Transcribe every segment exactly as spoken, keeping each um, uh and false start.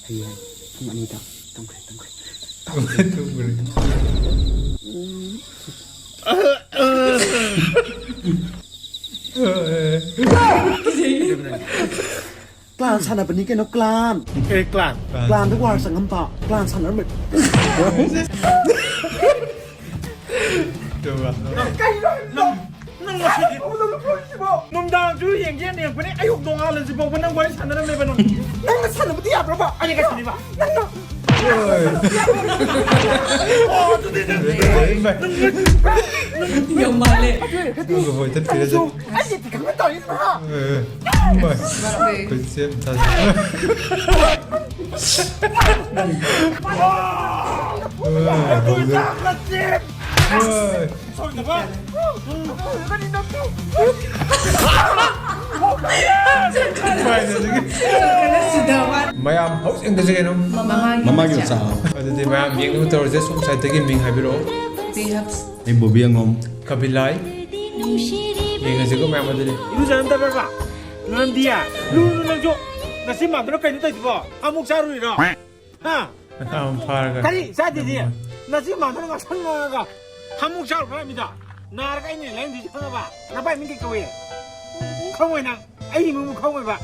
ꯍꯌꯦꯡ ꯄꯨꯡ ꯑꯅꯤꯗ ꯇꯨꯝꯈ꯭ꯔꯦ, ꯇꯨꯝꯈ꯭ꯔꯦ꯫ ꯀ꯭ꯂꯥꯟ ꯁꯥꯟꯅꯕꯅꯤ ꯀꯩꯅꯣ, ꯀ꯭ꯂꯥꯟ꯫ ꯑꯦ, ꯀ꯭ꯂꯥꯟ꯫ ꯀ꯭ꯂꯥꯟꯗ ꯋꯥꯔ ꯆꯪꯉꯝꯕ꯫ ꯀ꯭ꯂꯥꯟ ꯁꯥꯟꯅꯔꯝꯕ꯫ ꯀꯩꯅꯣ? ꯅꯪ ꯉꯁꯤꯗꯤ ꯅꯨꯡꯗꯥꯡꯁꯨ ꯌꯦꯡꯒꯦ ꯌꯦꯡꯉꯛꯄꯅꯦ, ꯑꯌꯨꯛ ꯅꯣꯡꯉꯥꯜꯂꯁꯤ ꯐꯥꯎꯕ ꯅꯪ ꯋꯥꯔꯤ ꯁꯥꯟꯅꯔꯝꯃꯦꯕ ꯅꯪ꯫ ꯅꯪꯅ ꯁꯥꯟꯅꯕꯗꯤ ꯌꯥꯕ꯭ꯔꯕ? ꯑꯩꯅ ꯀꯩ ꯁꯥꯟꯅꯕ? ꯅꯪꯅ ꯑꯣ, ꯑꯗꯨꯗꯤ ꯅꯪ ꯌꯥꯝ ꯃꯥꯜꯂꯦ꯫ ꯑꯗꯨ ꯑꯣꯏꯔꯒꯗꯤ ꯅꯪꯒ ꯍꯣꯏ ꯆꯠꯄꯤꯔꯁꯦ꯫ ꯑꯩꯁꯨ ꯑꯩꯒꯤ ꯈꯪꯕ ꯇꯥꯔꯦꯗꯅ꯫ ꯑꯦ, ꯑꯦ, ꯃꯥꯏ꯫ ꯑꯩꯈꯣꯏ ꯆꯦ ꯃꯆꯥꯁꯦ꯫ ꯑꯦ, ꯍꯧꯖꯤꯛ꯫ ꯑꯦ꯫ ꯃꯌꯥꯝ ꯍꯧꯖꯤꯛ ꯌꯦꯡꯗꯣꯏꯁꯦ ꯀꯩꯅꯣ? ꯃꯃꯥꯒꯤ ꯃꯆꯥ꯫ ꯑꯗꯨꯗꯤ ꯃꯌꯥꯝ ꯌꯦꯡꯅꯕ ꯇꯧꯔꯁꯦ꯫ ꯁꯣꯝ ꯁꯥꯏꯠꯇꯒꯤ ꯃꯤꯡ ꯍꯥꯏꯕꯤꯔꯛꯑꯣ꯫ ꯕꯦꯍꯞꯁ꯫ ꯑꯩ ꯕꯣꯕꯤ ꯑꯉꯣꯝ꯫ ꯀꯕꯤꯂꯥꯏ꯫ ꯌꯦꯡꯉꯁꯤꯀꯣ ꯃꯌꯥꯝ ꯑꯗꯨꯗꯤ꯫ ꯏꯔꯨꯖꯔꯝꯗꯕ꯭ꯔꯕ? ꯅꯪꯗꯤ? ꯂꯨ, ꯂꯨ ꯅꯪꯁꯨ꯫ ꯅꯆꯤꯟ ꯃꯥꯟꯗꯨꯅ ꯀꯩꯅꯣ ꯇꯧꯏꯗꯨꯕꯣ? ꯑꯃꯨꯛ ꯆꯥꯔꯨꯔꯤꯔꯣ? ꯍꯥ? ꯅꯁꯥ ꯑꯃ ꯐꯥꯔꯒ꯫ ꯀꯔꯤ ꯆꯥꯗꯦꯗꯤ? ꯅꯆꯤꯟ ꯃꯥꯟꯗꯨꯅ ꯉꯥꯡꯁꯪ ꯉꯥꯡꯉꯒ꯫ ꯈꯥꯃꯨꯛ ꯆꯥꯔꯨꯕ꯭ꯔꯥ ꯃꯤꯗ? ꯅꯥꯔꯒ ꯑꯩꯅ ꯂꯥꯏꯌꯦꯡꯗꯣꯏꯁꯦ ꯈꯪꯉꯕ? ꯅꯄꯥꯏ ꯃꯤꯡ ꯀꯩ ꯀꯧꯏ? ꯈꯪꯉꯣꯏ ꯅꯪ꯫ ꯑꯩ ꯏꯃꯨꯡ ꯈꯪꯉꯣꯏꯕ꯫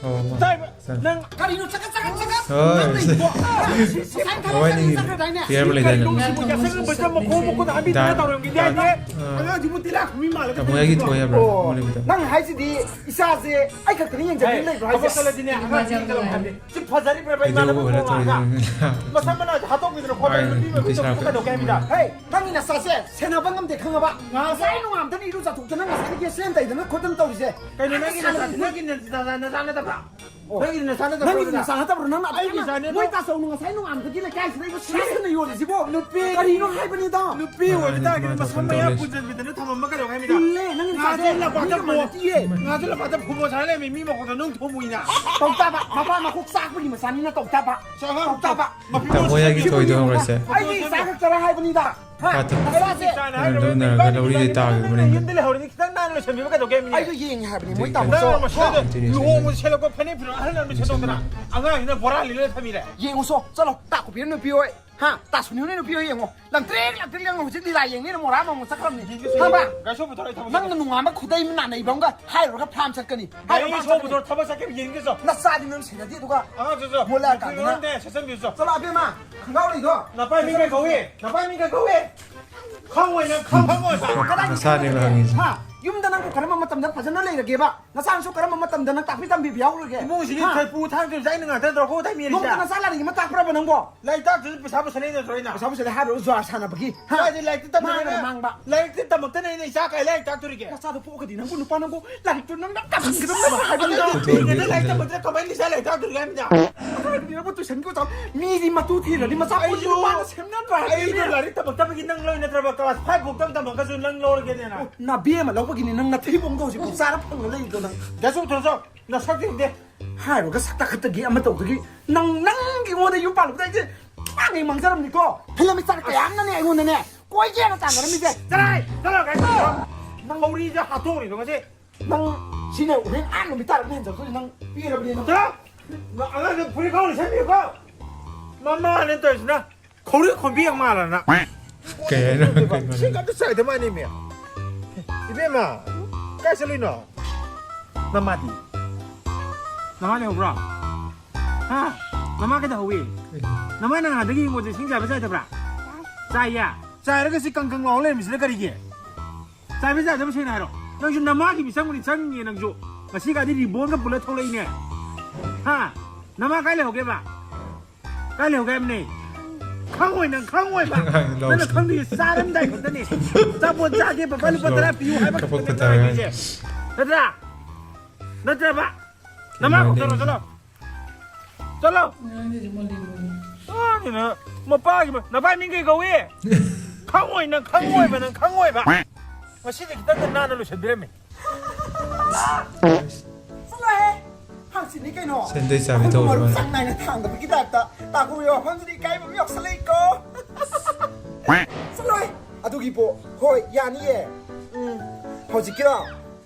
ꯑꯣ, ꯃꯥ-, ꯇꯥꯏꯕ? ꯁꯥ-, ꯅꯪ ꯀꯔꯤꯅꯣ ꯆꯒꯠ ꯆꯒꯠ ꯆꯒꯠ ꯍꯣꯏ꯫ ꯉꯥꯡꯅꯩꯗꯨꯕꯣ? ꯉꯁꯥꯏ ꯊꯕꯛ ꯃꯕꯥꯅꯤ ꯆꯠꯅꯤ ꯆꯠꯈ꯭ꯔꯗꯥꯏꯅꯦ? ꯄꯤꯌꯔ ꯑꯃ ꯂꯩꯗꯥꯏꯅꯦ? ꯀꯔꯤꯅꯣ ꯁꯤꯕꯨ ꯌꯥꯁꯪꯒ ꯃꯆꯥ ꯃꯈꯣꯡ ꯃꯈꯨꯠ ꯍꯥꯝꯕꯤꯗꯅ ꯗꯥ-, ꯇꯧꯔꯝꯈꯤꯗꯤ ꯍꯥꯏꯗꯤ? ꯑꯥ꯫ ꯑꯉꯥꯡꯁꯤꯕꯨ ꯇꯤꯜꯂꯥ ꯈꯨꯝꯕꯤ ꯃꯥꯜꯂꯒ ꯇꯥꯃꯣ ꯍꯣꯏꯒꯤ ꯇꯧꯔꯤꯗꯨꯕꯣ? ꯊꯣꯏ ꯍꯥꯏꯕ꯭ꯔꯣ? ꯑꯣ, ꯑꯃ ꯂꯩꯕꯗꯣ? ꯅꯪ ꯍꯥꯏꯁꯤꯗꯤ ꯏꯆꯥꯁꯦ ꯑꯩ ꯈꯛꯇꯅ ꯌꯦꯡꯖꯕꯤ ꯍꯦ, ꯂꯩꯕ꯭ꯔꯣ ꯍꯥꯏꯁꯦ? ꯊꯕꯛ ꯆꯠꯂꯗꯤꯅꯦ, ꯑꯉꯥꯡꯁꯤꯡ ꯀꯩꯗꯧ ꯍꯥꯏꯕꯅꯦ? ꯁꯤ ꯐꯖꯔꯤꯕ꯭ꯔꯥ ꯚꯥꯏ? ꯚꯤꯗꯤꯑꯣ ꯏꯃꯥꯟꯅꯕ ꯎꯕꯗ ꯊꯣꯛꯂꯛꯑꯒ ꯊꯣꯛꯂꯛꯑꯦ꯫ ꯃꯁꯝ ꯃꯅꯥꯁꯦ ꯍꯥꯠꯇꯣꯛꯄꯤꯗꯅ ꯈꯣꯠꯇꯅ ꯍꯣꯏ, ꯅꯨꯄꯤ ꯃꯒꯨꯟ ꯅꯨꯄꯤ ꯇꯧꯕ ꯁꯥꯔꯛꯄ꯫ ꯀꯩꯗꯧꯒꯦ ꯍꯥꯏꯕꯅꯤꯗ? ꯍꯦ, ꯅꯪꯒꯤ ꯅꯆꯥꯁꯦ ꯁꯦꯟꯅꯕ ꯉꯝꯗꯦ ꯈꯪꯉꯕ? ꯉꯁꯥꯏ ꯅꯣꯡꯉꯥꯟꯕꯗꯒꯤ ꯏꯔꯨ ꯆꯥꯊꯣꯛꯇꯅ ꯉꯁꯥꯏꯗꯒꯤ ꯁꯦꯟ ꯇꯩꯗꯅ ꯈꯣꯠꯇꯅ ꯇꯧꯔꯤꯁꯦ꯫ ꯀꯩꯅꯣ ꯅꯪꯒꯤ ꯅꯆꯥ-, ꯅꯪꯒꯤ ꯅꯆꯥ ꯅꯠꯇꯕ꯭ꯔꯥ? ꯑꯣ꯫ ꯅꯪꯒꯤ ꯅꯆꯥ ꯅꯠꯇꯕ꯭ꯔꯣ ꯅꯪꯒꯤ ꯑꯗꯨꯅ? ꯅꯆꯥ ꯅꯠꯇꯕ꯭ꯔꯣ? ꯅꯪꯅ ꯑꯩꯒꯤ ꯑꯗꯨꯅ ꯏꯆꯥꯅꯦ ꯑꯗꯣ꯫ ꯃꯣꯏ ꯇꯥꯆꯧꯅ ꯉꯁꯥꯏ ꯅꯣꯡꯉꯥꯟꯕꯗꯒꯤ ꯂꯩꯀꯥꯏꯁꯤꯗ ꯑꯩꯕꯨ ꯁꯤꯟꯅ ꯌꯣꯜꯂꯤꯁꯤꯕꯣ? ꯅꯨꯄꯤ꯫ ꯀꯔꯤꯅꯣ ꯍꯥꯏꯕꯅꯤꯗ? ꯅꯨꯄꯤ ꯑꯣꯏꯕ ꯇꯥꯔꯒꯗꯤ ꯃꯥꯅꯦ, ꯃꯁꯝ ꯃꯌꯥ ꯇꯧꯔꯦ꯫ ꯄꯨꯟꯁꯤꯟꯕꯤꯗꯅ ꯊꯝꯃꯝꯕ ꯀꯩꯗꯧ ꯍꯥꯏꯕꯅꯤꯗ? ꯄꯨꯜꯂꯦ, ꯅꯪꯒꯤ ꯉꯥꯁꯦ ꯅꯆꯥꯁꯦ ꯂꯝꯄꯥꯛꯇ ꯃꯤꯒ ꯃꯥꯟꯅꯗꯤꯌꯦ꯫ ꯉꯥꯁꯦ ꯂꯝꯄꯥꯛꯇ ꯐꯨꯠꯕꯣꯜ ꯁꯥꯟꯅ ꯂꯩꯔꯝꯃꯤ ꯃꯤ ꯃꯈꯣꯡꯗ ꯅꯪ ꯊꯣꯝꯃꯨꯏꯅ꯫ ꯇꯧ ꯇꯥꯕ, ꯃꯄꯥ ꯃꯈꯣꯛ ꯆꯥꯛꯄꯒꯤ ꯃꯆꯥꯅꯤꯅ ꯇꯧ ꯇꯥꯕ꯫ ꯇꯧ ꯇꯥꯕ꯫ ꯃꯄꯤ ꯇꯥꯃꯣ ꯍꯣꯏꯒꯤ ꯃꯁꯛ ꯊꯣꯏꯗꯣ ꯈꯪꯕ꯭ꯔꯁꯦ? ꯑꯩꯒꯤ ꯏꯆꯥ ꯈꯛꯇꯔ ꯍꯥꯏꯕꯅꯤꯗ꯫ ꯍꯥ? ꯀꯩꯅꯣ ꯇꯧꯅꯔꯒ ꯂꯧꯔꯤꯗꯩ ꯇꯥꯈꯤꯕ ꯃꯅꯤꯡꯗ꯫ ꯌꯨꯝꯗ ꯂꯩꯍꯧꯔꯗꯤ ꯈꯤꯇꯪ ꯅꯥꯟꯅ ꯂꯣꯏꯁꯟꯕꯤꯕ ꯀꯩꯗꯧꯒꯦ ꯍꯥꯏꯕꯅꯤꯅꯦ? ꯑꯩꯁꯨ ꯌꯦꯡꯉꯦ ꯍꯥꯏꯕꯅꯤ, ꯃꯣꯏ ꯇꯥꯃꯣ꯫ ꯅꯪ ꯃꯁꯥꯗ ꯂꯨꯍꯣꯡꯕꯗ ꯁꯦꯠꯂꯛꯄ ꯐꯅꯦꯛ ꯐꯤꯔꯣꯜ ꯑꯍꯜ ꯑꯃ ꯁꯦꯠꯇꯣꯛꯇꯅ ꯑꯉꯥꯡꯁꯤꯅ ꯕꯣꯔꯥ ꯂꯤꯠꯂ ꯊꯝꯃꯤꯔꯦ꯫ ꯌꯦꯡꯉꯨꯁꯣ, ꯆꯠꯂꯣ, ꯇꯥ ꯀꯣꯄꯤꯅ ꯅꯨꯄꯤ ꯍꯣꯏ꯫ ꯍꯥ? ꯇꯥ ꯁꯨꯅꯤꯍꯣꯏ ꯅꯨꯄꯤ ꯍꯣꯏ ꯌꯦꯡꯉꯣ꯫ ꯂꯪꯇ꯭ꯔꯤꯛ ꯂꯪꯇ꯭ꯔꯤꯛ ꯂꯪꯉ ꯍꯧꯖꯤꯛ ꯂꯤꯂꯥ ꯌꯦꯡꯅꯤꯅ ꯃꯣꯔꯥ ꯑꯃꯃꯨꯛ ꯆꯠꯈ꯭ꯔꯕꯅꯤ꯫ ꯌꯦꯡꯒꯦꯁꯦ, ꯈꯪꯕ꯭ꯔꯥ? ꯌꯦꯡꯒꯦ꯫ ꯒꯥꯏꯁꯣ ꯄꯨꯊꯣꯔꯛꯑꯣ, ꯑꯩ ꯊꯕꯛ ꯅꯪꯅ ꯆꯠꯀꯦ꯫ ꯅꯣꯡꯉꯥꯟꯕ ꯈꯨꯗꯩ ꯅꯥꯅꯩꯕ ꯑꯃꯒ ꯍꯥꯏꯔꯨꯔꯒ ꯐꯥꯝ ꯆꯠꯀꯅꯤ꯫ ꯍꯥꯏꯔꯨꯔꯒ ꯒꯥꯔꯤ ꯐꯥꯝ ꯁꯣ ꯆꯠꯀꯅꯤ꯫ ꯄꯨꯊꯣꯔꯛꯑꯣ, ꯊꯕꯛ ꯆꯠꯀꯦ, ꯌꯦꯡꯒꯦꯁꯣ꯫ ꯅꯆꯥꯗꯤ ꯅꯪ ꯁꯦꯟꯅꯗꯦ, ꯑꯗꯨꯒ ꯑꯉꯥꯡꯁꯤꯁꯨ ꯃꯣꯂꯥ ꯀꯥꯟꯗꯅ꯫ ꯐꯤꯔꯣꯜꯗ ꯁꯦꯠꯆꯟꯕꯤꯌꯨꯁꯣ꯫ ꯆꯠꯂꯣ, ꯑꯕꯦꯝꯃ, ꯈꯪꯒꯥꯎꯔꯤꯗꯣ꯫ ꯅꯄꯥꯏ ꯃꯤꯡ ꯀꯩ ꯀꯧꯏ? ꯅꯄꯥꯏ ꯃꯤꯡ ꯀꯩ ꯀꯧꯏ? ꯈꯪꯉꯣꯏ ꯅꯪ, ꯈꯪ-, ꯈꯪꯉꯣꯏ꯫ ꯀꯗꯥꯏꯗ ꯅꯁꯥꯅꯦꯕ ꯈꯪꯉꯤꯁꯦ꯫ ꯍꯥ? ꯌꯨꯝꯗ ꯅꯪꯕꯨ ꯀꯔꯝꯕ ꯃꯇꯝꯗ ꯐꯖꯅ ꯂꯩꯔꯒꯦꯕ? ꯅꯆꯥꯅꯁꯨ ꯀꯔꯝꯕ ꯃꯇꯝꯗ ꯅꯪ ꯇꯥꯛꯄꯤ ꯇꯝꯕꯤꯕ ꯌꯥꯎꯈ꯭ꯔꯒꯦ? ꯏꯃꯨꯡꯁꯤꯗꯤ ꯍꯥ? ꯊꯣꯏꯄꯨ ꯊꯥꯡ ꯊꯣꯏꯕꯤꯁꯦ ꯑꯩꯅ ꯉꯥꯛꯇ ꯅꯠꯇ꯭ꯔꯣ ꯈꯣꯡ ꯊꯥꯡ ꯃꯤꯔꯤꯁꯦ? ꯅꯣꯡꯃꯇ ꯅꯆꯥ ꯂꯥꯏꯔꯤꯛ ꯑꯃ ꯇꯥꯛꯄ꯭ꯔꯕ ꯅꯪꯕꯣ? ꯂꯥꯏꯔꯤꯛ ꯇꯥꯛꯇ꯭ꯔꯁꯨ ꯄꯩꯁꯥ ꯄꯨꯁꯜꯂꯛꯏ ꯅꯠꯇ꯭ꯔꯣ ꯑꯩꯅ? ꯄꯩꯁꯥ ꯄꯨꯁꯜꯂꯦ ꯍꯥꯏꯔꯨꯔ ꯖꯨꯋꯥꯔ ꯁꯥꯟꯅꯕꯒꯤ, ꯍꯥ? ꯀꯥꯏꯗꯩ ꯂꯥꯏꯔꯤꯛꯇꯤ ꯇꯝꯕ ꯃꯥꯡꯉꯒ ꯅꯪ? ꯃꯥꯡꯕ꯫ ꯂꯥꯏꯔꯤꯛꯇꯤ ꯇꯝꯃꯛꯇꯅ ꯑꯩꯅ ꯏꯆꯥ ꯀꯥꯏ ꯂꯥꯏꯔꯤꯛ ꯇꯥꯛꯇꯣꯔꯤꯒꯦ? ꯅꯆꯥꯗꯣ ꯄꯣꯛꯑꯒꯗꯤ ꯅꯪꯕꯨ ꯅꯨꯄꯥ ꯅꯪꯕꯨ ꯂꯥꯏꯔꯤꯛꯇꯣ ꯅꯪꯅ ꯇꯝꯍꯟꯒꯗꯕꯅꯦ ꯍꯥꯏꯕꯅꯤꯗ꯫ ꯑꯗꯣ ꯄꯤꯛꯏꯉꯩꯗꯩ ꯂꯥꯏꯔꯤꯛ ꯇꯝꯃꯛꯇꯅ ꯀꯃꯥꯏꯅ ꯏꯆꯥ ꯂꯥꯏꯔꯤꯛ ꯇꯥꯛꯇꯣꯔꯤꯒꯦ ꯍꯥꯏꯕꯅꯤꯗ? ꯑꯗꯨ ꯍꯥꯏꯕꯅꯤ ꯅꯪꯕꯨ ꯇꯨꯏꯁꯟꯒꯤ ꯑꯣꯖꯥ, ꯃꯤꯗꯤ ꯃꯇꯨ ꯊꯤꯔꯗꯤ ꯃꯆꯥ ꯄꯣꯛꯑꯗꯤ ꯑꯩꯁꯨ, ꯅꯨꯄꯥꯅ ꯁꯦꯝꯅꯗ꯭ꯔꯣ ꯍꯥꯏꯕꯅꯤꯅꯦ? ꯑꯩꯁꯨ ꯂꯥꯏꯔꯤꯛ ꯇꯝꯃꯛꯇꯕꯒꯤ ꯅꯪ ꯂꯧꯔꯤ ꯅꯠꯇ꯭ꯔꯕ? ꯀ꯭ꯂꯥꯁ ꯐꯥꯏꯚ ꯐꯥꯎꯇꯪ ꯇꯝꯃꯛꯑꯒꯁꯨ ꯅꯪ ꯂꯧꯔꯒꯦꯅꯦꯅ꯫ ꯑꯣ, ꯅꯥꯕꯤ ꯑꯃ ꯂꯧꯕꯒꯤꯅꯤ ꯅꯪ ꯅꯊꯤꯕꯣꯡꯗꯣ ꯍꯧꯖꯤꯛ ꯐꯥꯎ ꯆꯥꯔ ꯐꯪꯉ ꯂꯩꯔꯤꯗꯣ ꯅꯪ꯫ ꯗꯥ ꯆꯧꯊꯣꯟꯆꯧ, ꯅꯁꯛꯇꯤ ꯎꯗꯦ꯫ ꯍꯥꯏꯔꯨꯔꯒ ꯁꯛ ꯇꯥꯈꯠꯇꯒꯤ ꯑꯃ ꯇꯧꯗꯒꯤ ꯅꯪ, ꯅꯪꯒꯤ ꯑꯩꯉꯣꯟꯗ ꯌꯨꯝ ꯄꯥꯜꯂꯨꯕꯗ ꯑꯩꯁꯦ ꯃꯥꯡꯉꯩ ꯃꯥꯡꯖꯔꯝꯅꯤꯀꯣ꯫ ꯐꯤꯂꯝ ꯏꯁꯇꯥꯔ ꯀꯌꯥ ꯑꯃꯅꯅꯦ ꯑꯩꯉꯣꯟꯗꯅꯦ ꯀꯣꯏꯒꯦꯅ ꯇꯥꯟꯅꯔꯝꯃꯤꯁꯦ꯫ ꯆꯠꯂꯣꯍꯦ, ꯆꯠꯂꯣ, ꯀꯩꯅꯣ? ꯅꯪ ꯂꯧꯔꯤꯁꯦ ꯍꯥꯠꯇꯣꯛꯎꯔꯤꯗꯣ ꯉꯁꯤ꯫ ꯅꯪ ꯁꯤꯅ ꯍꯣꯔꯦꯟ ꯑꯥ ꯅꯨꯃꯤꯠ ꯇꯥꯔꯛꯅꯤ ꯍꯟꯖꯔꯛꯇꯣꯏꯁꯦ ꯅꯪ ꯄꯤꯔꯕꯅꯤ ꯅꯪ꯫ ꯆꯠꯂꯣ! ꯅꯪ ꯑꯉꯥꯡꯗ ꯐꯨꯔꯤꯠ ꯈꯥꯎ ꯂꯤꯠꯁꯟꯕꯤꯌꯨꯀꯣ꯫ ꯃꯃꯥꯅꯦ ꯇꯧꯔꯤꯁꯤꯅ ꯈꯧꯔꯤ ꯈꯣꯟꯕꯤ ꯌꯥꯝ ꯃꯥꯜꯂꯅ꯫ ꯀꯩ ꯍꯥꯏꯅꯣ? ꯀꯩ ꯍꯥꯏꯅꯣ? ꯁꯤ ꯀꯝꯇ ꯆꯥꯏꯗ ꯃꯥꯅꯦꯃꯤ꯫ ꯏꯕꯦꯝꯃ, ꯀꯥꯏ ꯆꯠꯂꯨꯏꯅꯣ? ꯅꯃꯥꯗꯤ? ꯅꯃꯥ ꯂꯩꯍꯧꯕ꯭ꯔꯣ? ꯍꯥ? ꯅꯃꯥ ꯀꯩꯗꯧꯍꯧꯋꯤ? ꯀꯩꯅꯣ? ꯅꯃꯥ ꯅꯪ ꯑꯗꯒꯤ ꯍꯤꯡꯒꯣꯜꯁꯦ ꯏꯁꯤꯡ ꯆꯥꯏꯕ ꯆꯥꯏꯗꯕ꯭ꯔꯥ? ꯆꯥꯏꯌꯦ? ꯆꯥꯏꯔꯒ ꯁꯤ ꯀꯪ ꯀꯪ ꯂꯥꯎ ꯂꯩꯔꯝꯃꯤꯁꯤꯅ ꯀꯔꯤꯒꯤ? ꯆꯥꯏꯕ ꯆꯥꯏꯗꯕ ꯁꯦꯡꯅ ꯍꯥꯏꯔꯣ꯫ ꯅꯪꯁꯨ ꯅꯃꯥꯒꯤ ꯃꯤꯆꯪꯕꯨꯗꯤ ꯆꯪꯉꯤꯅꯦ ꯅꯪꯁꯨ꯫ ꯉꯁꯤꯒꯗꯤ ꯔꯤꯕꯣꯟꯒ ꯄꯨꯜꯂ ꯊꯣꯛꯂꯛꯏꯅꯦ꯫ ꯍꯥ? ꯅꯃꯥ ꯀꯥꯏ ꯂꯩꯍꯧꯒꯦꯕ? ꯀꯥꯏ ꯂꯩꯍꯧꯒꯦ ꯍꯥꯏꯕꯅꯦ? ꯈꯪꯉꯣꯏ ꯅꯪ, ꯈꯪꯉꯣꯏꯕ꯫ ꯑꯉꯥꯡ ꯂꯧꯁꯤ꯫ ꯅꯪꯅ ꯈꯪꯗꯣꯏꯁꯦ ꯆꯥꯔꯝꯗꯥꯏ ꯈꯛꯇꯅꯦ꯫ ꯑꯆꯥꯄꯣꯠ ꯆꯥꯒꯦ, ꯄꯄꯥ ꯂꯨꯄꯥ ꯀꯞꯂꯣ-, ꯇꯔꯥ ꯄꯤꯌꯨ ꯍꯥꯏꯕ ꯈꯛꯇꯅꯦ ꯀꯞꯄꯛꯄ ꯅꯪꯅ ꯇꯥꯔꯦ꯫ ꯍꯥꯏꯗꯣꯏꯁꯦ꯫ ꯅꯠꯇ꯭ꯔꯥ? ꯅꯠꯇ꯭ꯔꯕ? ꯅꯃꯥ ꯀꯧꯊꯔꯣ, ꯏꯃꯥꯏꯅꯦ꯫ ꯆꯠꯂꯣ꯫ ꯆꯠꯂꯣ꯫ ꯑꯉꯥꯡꯁꯤꯁꯨ ꯃꯣꯜꯂꯤ ꯃꯣꯜꯂꯤ꯫ ꯑꯉꯥꯡꯁꯤꯅ ꯃꯄꯥꯒꯤ ꯃ-, ꯅꯄꯥ ꯃꯤꯡ ꯀꯩ ꯀꯧꯏ? ꯈꯪꯉꯣꯏ ꯅꯪ, ꯈꯪꯉꯣꯏꯕ ꯅꯪ, ꯈꯪꯉꯣꯏꯕ꯫ ꯉꯁꯤꯗꯤ ꯈꯤꯇꯪꯗ ꯅꯥꯟꯅ ꯂꯣꯏꯁꯟꯕꯤꯔꯝꯃꯦ꯫ ꯆꯠꯂꯣꯍꯦ! ꯍꯥꯡꯆꯤꯠꯅꯤ ꯀꯩꯅꯣ꯫ ꯁꯦꯟꯗꯣꯏ ꯆꯥꯕꯤ ꯑꯩꯈꯣꯏꯕꯨ ꯇꯧꯕ ꯃꯔꯨꯞ ꯃꯥꯜꯂꯦ꯫ ꯆꯥꯡ ꯅꯥꯏꯅ ꯊꯥꯡꯗꯕꯒꯤ ꯇꯥꯏꯞꯇ ꯇꯥꯀꯨꯒꯤ ꯋꯥꯐꯝꯁꯤꯗꯤ ꯏꯀꯥꯏꯕ ꯑꯃ ꯌꯥꯎꯁꯜꯂꯛꯏꯀꯣ꯫ ꯆꯠꯂꯣ! ꯏꯕꯣ, ꯍꯣꯏ, ꯌꯥꯅꯤꯌꯦ꯫ ꯎꯝ, ꯍꯧꯖꯤꯛꯀꯤꯔꯣ?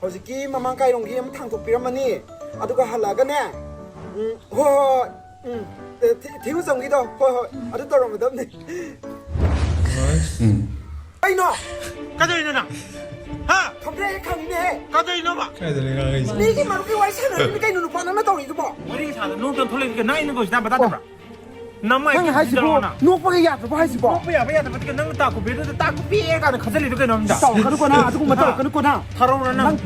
ꯍꯧꯖꯤꯛꯀꯤ ꯃꯃꯥꯡ ꯀꯥꯏꯔꯣꯝꯒꯤ ꯑꯃ ꯊꯥꯡꯗꯣꯛꯄꯤꯔꯝꯃꯅꯤ꯫ ꯑꯗꯨꯒ ꯍꯜꯂꯛꯑꯒꯅꯦ, ꯎꯝ, ꯍꯣꯏ, ꯍꯣꯏ, ꯍꯣꯏ, ꯎꯝ, ꯑꯦ, ꯊꯤ-, ꯊꯤꯒꯨꯆꯝꯒꯤꯗꯣ, ꯍꯣꯏ, ꯍꯣꯏ, ꯑꯗꯨ ꯇꯧꯔꯝꯒꯗꯕꯅꯤ꯫ ꯎꯝ꯫ ꯀꯩꯅꯣ? ꯀꯩꯗꯧꯔꯤꯅꯣ ꯅꯪ? ꯍꯥ? ꯈꯪꯗ꯭ꯔꯦ, ꯈꯪꯉꯤꯅꯦꯍꯦ꯫ ꯀꯩꯗꯧꯔꯤꯅꯣꯕ? ꯀꯥꯏꯗ ꯂꯩ ꯉꯥꯡꯉꯛꯏꯁꯦ? ꯃꯤꯒꯤ ꯃꯔꯨꯞꯀꯤ ꯋꯥꯔꯤ ꯁꯥꯟꯅꯔꯤꯕ ꯀꯩꯅꯣ ꯅꯨꯄꯥ ꯅꯪꯅ ꯇꯧꯔꯤꯗꯨꯕꯣ? ꯋꯥꯔꯤ ꯁꯥꯟꯅ ꯅꯣꯡꯇ ꯊꯣꯛꯂꯛꯏꯗꯨꯒ ꯅꯪ ꯑꯩꯅ ꯀꯧꯔꯤꯁꯤꯅ ꯍꯥꯟꯕ ꯇꯥꯗꯕ꯭ꯔꯥ? ꯅꯃꯥꯏ ꯅꯪ ꯍꯥꯏꯁꯤꯕꯣ ꯇꯨꯝꯁꯤꯟꯗ꯭ꯔꯣ ꯅꯪ? ꯅꯣꯛꯄꯒ ꯌꯥꯗ꯭ꯔꯕꯣ ꯍꯥꯏꯁꯤꯕꯣ? ꯅꯣꯛꯄ ꯌꯥꯕ ꯌꯥꯗꯕꯗꯨꯒ ꯅꯪꯅ ꯇꯥꯛꯄꯤꯕꯗꯨꯗ ꯇꯥꯛꯄꯤꯌꯦ ꯀꯥꯏꯅ ꯈꯟꯖꯜꯂꯤꯗꯣ ꯀꯩꯅꯣ ꯅꯪꯗ? ꯇꯧꯔꯛꯀꯅꯨꯀꯣ ꯅꯪ, ꯑꯗꯨꯒꯨꯝꯕ ꯍꯥ? ꯇꯧꯔꯛꯀꯅꯨꯀꯣ ꯅꯪ꯫ ꯊꯥꯔꯛꯎꯔꯣ ꯅꯪ? ꯅꯪ,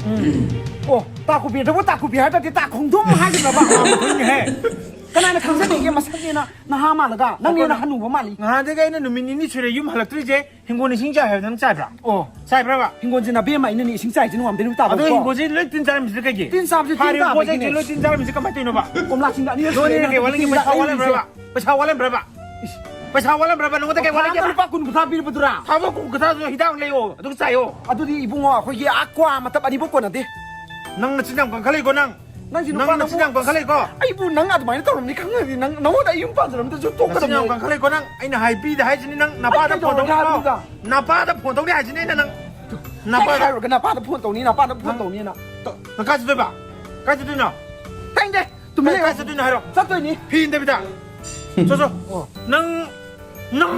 ꯎꯝ꯫ ꯑꯣ, ꯇꯥꯛꯄꯤꯕꯗꯕꯨ ꯇꯥꯛꯄꯤꯕ ꯍꯥꯏꯔꯗꯤ ꯇꯥꯛꯈꯣꯡꯗꯨꯝ ꯍꯥꯏꯒꯗ꯭ꯔꯕ? ꯈꯪꯉꯦꯍꯦ꯫ ꯀꯅꯥꯅ ꯈꯪꯖꯅꯤꯒꯦ ꯃꯁꯛꯅꯦꯅ ꯅꯍꯥ ꯃꯥꯜꯂꯒ? ꯅꯪꯅꯦꯅ ꯍꯅꯨꯕ ꯃꯥꯜꯂꯤ꯫ ꯅꯍꯥꯟꯗꯒꯤ ꯑꯩꯅ ꯅꯨꯃꯤꯠ ꯅꯤꯅꯤ ꯁꯨꯔꯦ ꯌꯨꯝ ꯍꯜꯂꯛꯇ꯭ꯔꯤꯁꯦ꯫ ꯍꯤꯡꯒꯣꯜ ꯏꯁꯤꯡ ꯆꯥꯏ ꯍꯥꯏꯕ ꯅꯪ ꯆꯥꯏꯕ꯭ꯔꯥ? ꯑꯣ꯫ ꯆꯥꯏꯕ꯭ꯔꯕ? ꯍꯤꯡꯒꯣꯜꯁꯦ ꯅꯕꯦꯝꯃ ꯑꯩꯅꯅꯦ ꯏꯁꯤꯡ ꯆꯥꯏꯁꯦ ꯅꯣꯡꯉꯥꯟꯕꯗꯩ ꯅꯨꯃꯤꯠ ꯇꯥꯕ ꯑꯗꯣ ꯀꯣ꯫ ꯍꯤꯡꯒꯣꯜꯁꯦ ꯂꯣꯏ ꯇꯤꯟ ꯆꯥꯔꯝꯃꯤꯁꯤꯗ ꯀꯩꯒꯤ? ꯇꯤꯟ ꯆꯥꯕꯁꯦ ꯇꯤꯟ ꯍꯥꯏꯔꯤꯕ ꯄꯣꯠ ꯆꯩꯁꯦ ꯇꯥꯕꯒꯤꯅꯦ꯫ ꯂꯣꯏ ꯇꯤꯟ ꯆꯥꯔꯝꯃꯤꯁꯦ ꯀꯃꯥꯏꯅ ꯇꯧꯔꯤꯅꯣꯕ? ꯀꯣꯝꯂꯥꯁꯤꯡꯗ ꯑꯅꯤꯔꯛ ꯅꯣꯏꯅ ꯁꯨꯔꯦꯅꯦ ꯀꯩ ꯋꯥꯠꯂꯤꯒꯦ? ꯇꯤꯟ ꯄꯩꯁꯥ ꯆꯥꯔꯛꯏꯁꯦ꯫ ꯋꯥꯠꯂꯝꯕ꯭ꯔꯕ? ꯄꯩꯁꯥ ꯋꯥꯠꯂꯝꯕ꯭ꯔꯕ? ꯄꯩꯁꯥ ꯋꯥꯠꯂꯝꯕ꯭ꯔꯕ? ꯏꯁ, ꯄꯩꯁꯥ ꯋꯥꯠꯂꯝꯕ꯭ꯔꯕ? ꯅꯉꯣꯟꯗ ꯀꯩ ꯋꯥꯠꯂꯤꯒꯦ? ꯂꯨꯄꯥ ꯀꯨꯟ ꯀꯨꯟꯊ꯭ꯔꯥ ꯄꯤꯔꯕꯗꯨꯔꯥ? ꯊꯥꯕ ꯀꯨꯟ ꯀꯨꯟꯊ꯭ꯔꯥꯗꯨ ꯍꯤꯗꯥꯛ ꯂꯩꯌꯣ, ꯑꯗꯨꯒ ꯆꯥꯏꯌꯣ꯫ ꯑꯗꯨꯗꯤ ꯏꯕꯨꯡꯉꯣ, ꯑꯩꯈꯣꯏꯒꯤ ꯑꯥ ꯀ꯭ꯋꯥ ꯃꯇꯞ ꯑꯅꯤꯐꯥꯎ ꯀꯣꯟꯅꯗꯦ꯫ ꯅꯪ ꯅꯆꯤꯟ ꯌꯥꯝ ꯀꯟꯈꯠꯂꯛꯏꯀꯣ ꯅꯪ꯫ ꯅꯪꯁꯤ ꯅꯪ ꯅꯨꯄꯥ ꯅꯆꯤꯟ ꯅꯪꯕꯨ ꯌꯥꯝ ꯀꯟꯈꯠꯂꯛꯏꯀꯣ꯫ ꯑꯩꯕꯨ ꯅꯪ ꯑꯗꯨꯃꯥꯏꯅ ꯇꯧꯔꯝꯅꯤ ꯈꯪꯉꯗꯤ ꯅꯪ, ꯅꯉꯣꯟꯗ ꯑꯩ ꯌꯨꯝ ꯄꯥꯟꯖꯔꯝꯗꯁꯨ ꯅꯆꯤꯟ ꯌꯥꯝ ꯇꯣꯛꯀꯗꯕꯅꯤ꯫ ꯀꯟꯈꯠꯂꯛꯏꯀꯣ ꯅꯪ꯫ ꯑꯩꯅ ꯍꯥꯏꯕꯤꯗ ꯍꯥꯏꯁꯤꯅꯤ ꯅꯪ ꯅꯄꯥꯗ ꯑꯩ ꯐꯣꯟ ꯀꯩꯗꯧꯔꯒꯦ ꯇꯧꯅꯤꯀꯣ꯫ ꯍꯥꯏꯕꯅꯤꯗ? ꯅꯄꯥꯗ ꯐꯣꯟ ꯇꯧꯅꯤ ꯍꯥꯏꯁꯤꯅꯤ ꯑꯩꯅ ꯅꯪ꯫ ꯍꯦꯛ ꯅꯄꯥꯗ꯫ ꯍꯥꯏꯔꯨꯔꯒ ꯅꯄꯥꯗ ꯐꯣꯟ ꯇꯧꯅꯤ, ꯅꯄꯥꯗ ꯐꯣꯟ ꯅꯪ꯫ ꯇꯧꯅꯤꯅ꯫ ꯅꯪ ꯀꯥꯏ ꯆꯠꯇꯣꯏꯕ? ꯀꯥꯏ ꯆꯠꯇꯣꯏꯅꯣ? ꯇꯥꯏꯅꯤꯡꯗꯦ꯫ ꯇꯨꯃꯤꯟ ꯀꯥꯏ, ꯂꯩꯌꯣ꯫ ꯀꯥꯏ ꯆꯠꯇꯣꯏꯅꯣ ꯍꯥꯏꯔꯣ? ꯆꯠꯇꯣꯏꯅꯤ꯫ ꯐꯤ ꯏꯟꯗꯕꯤꯗ꯫ ꯆꯣ, ꯆꯣ꯫ ꯑꯣ꯫ ꯅꯪ, ꯅꯪ꯫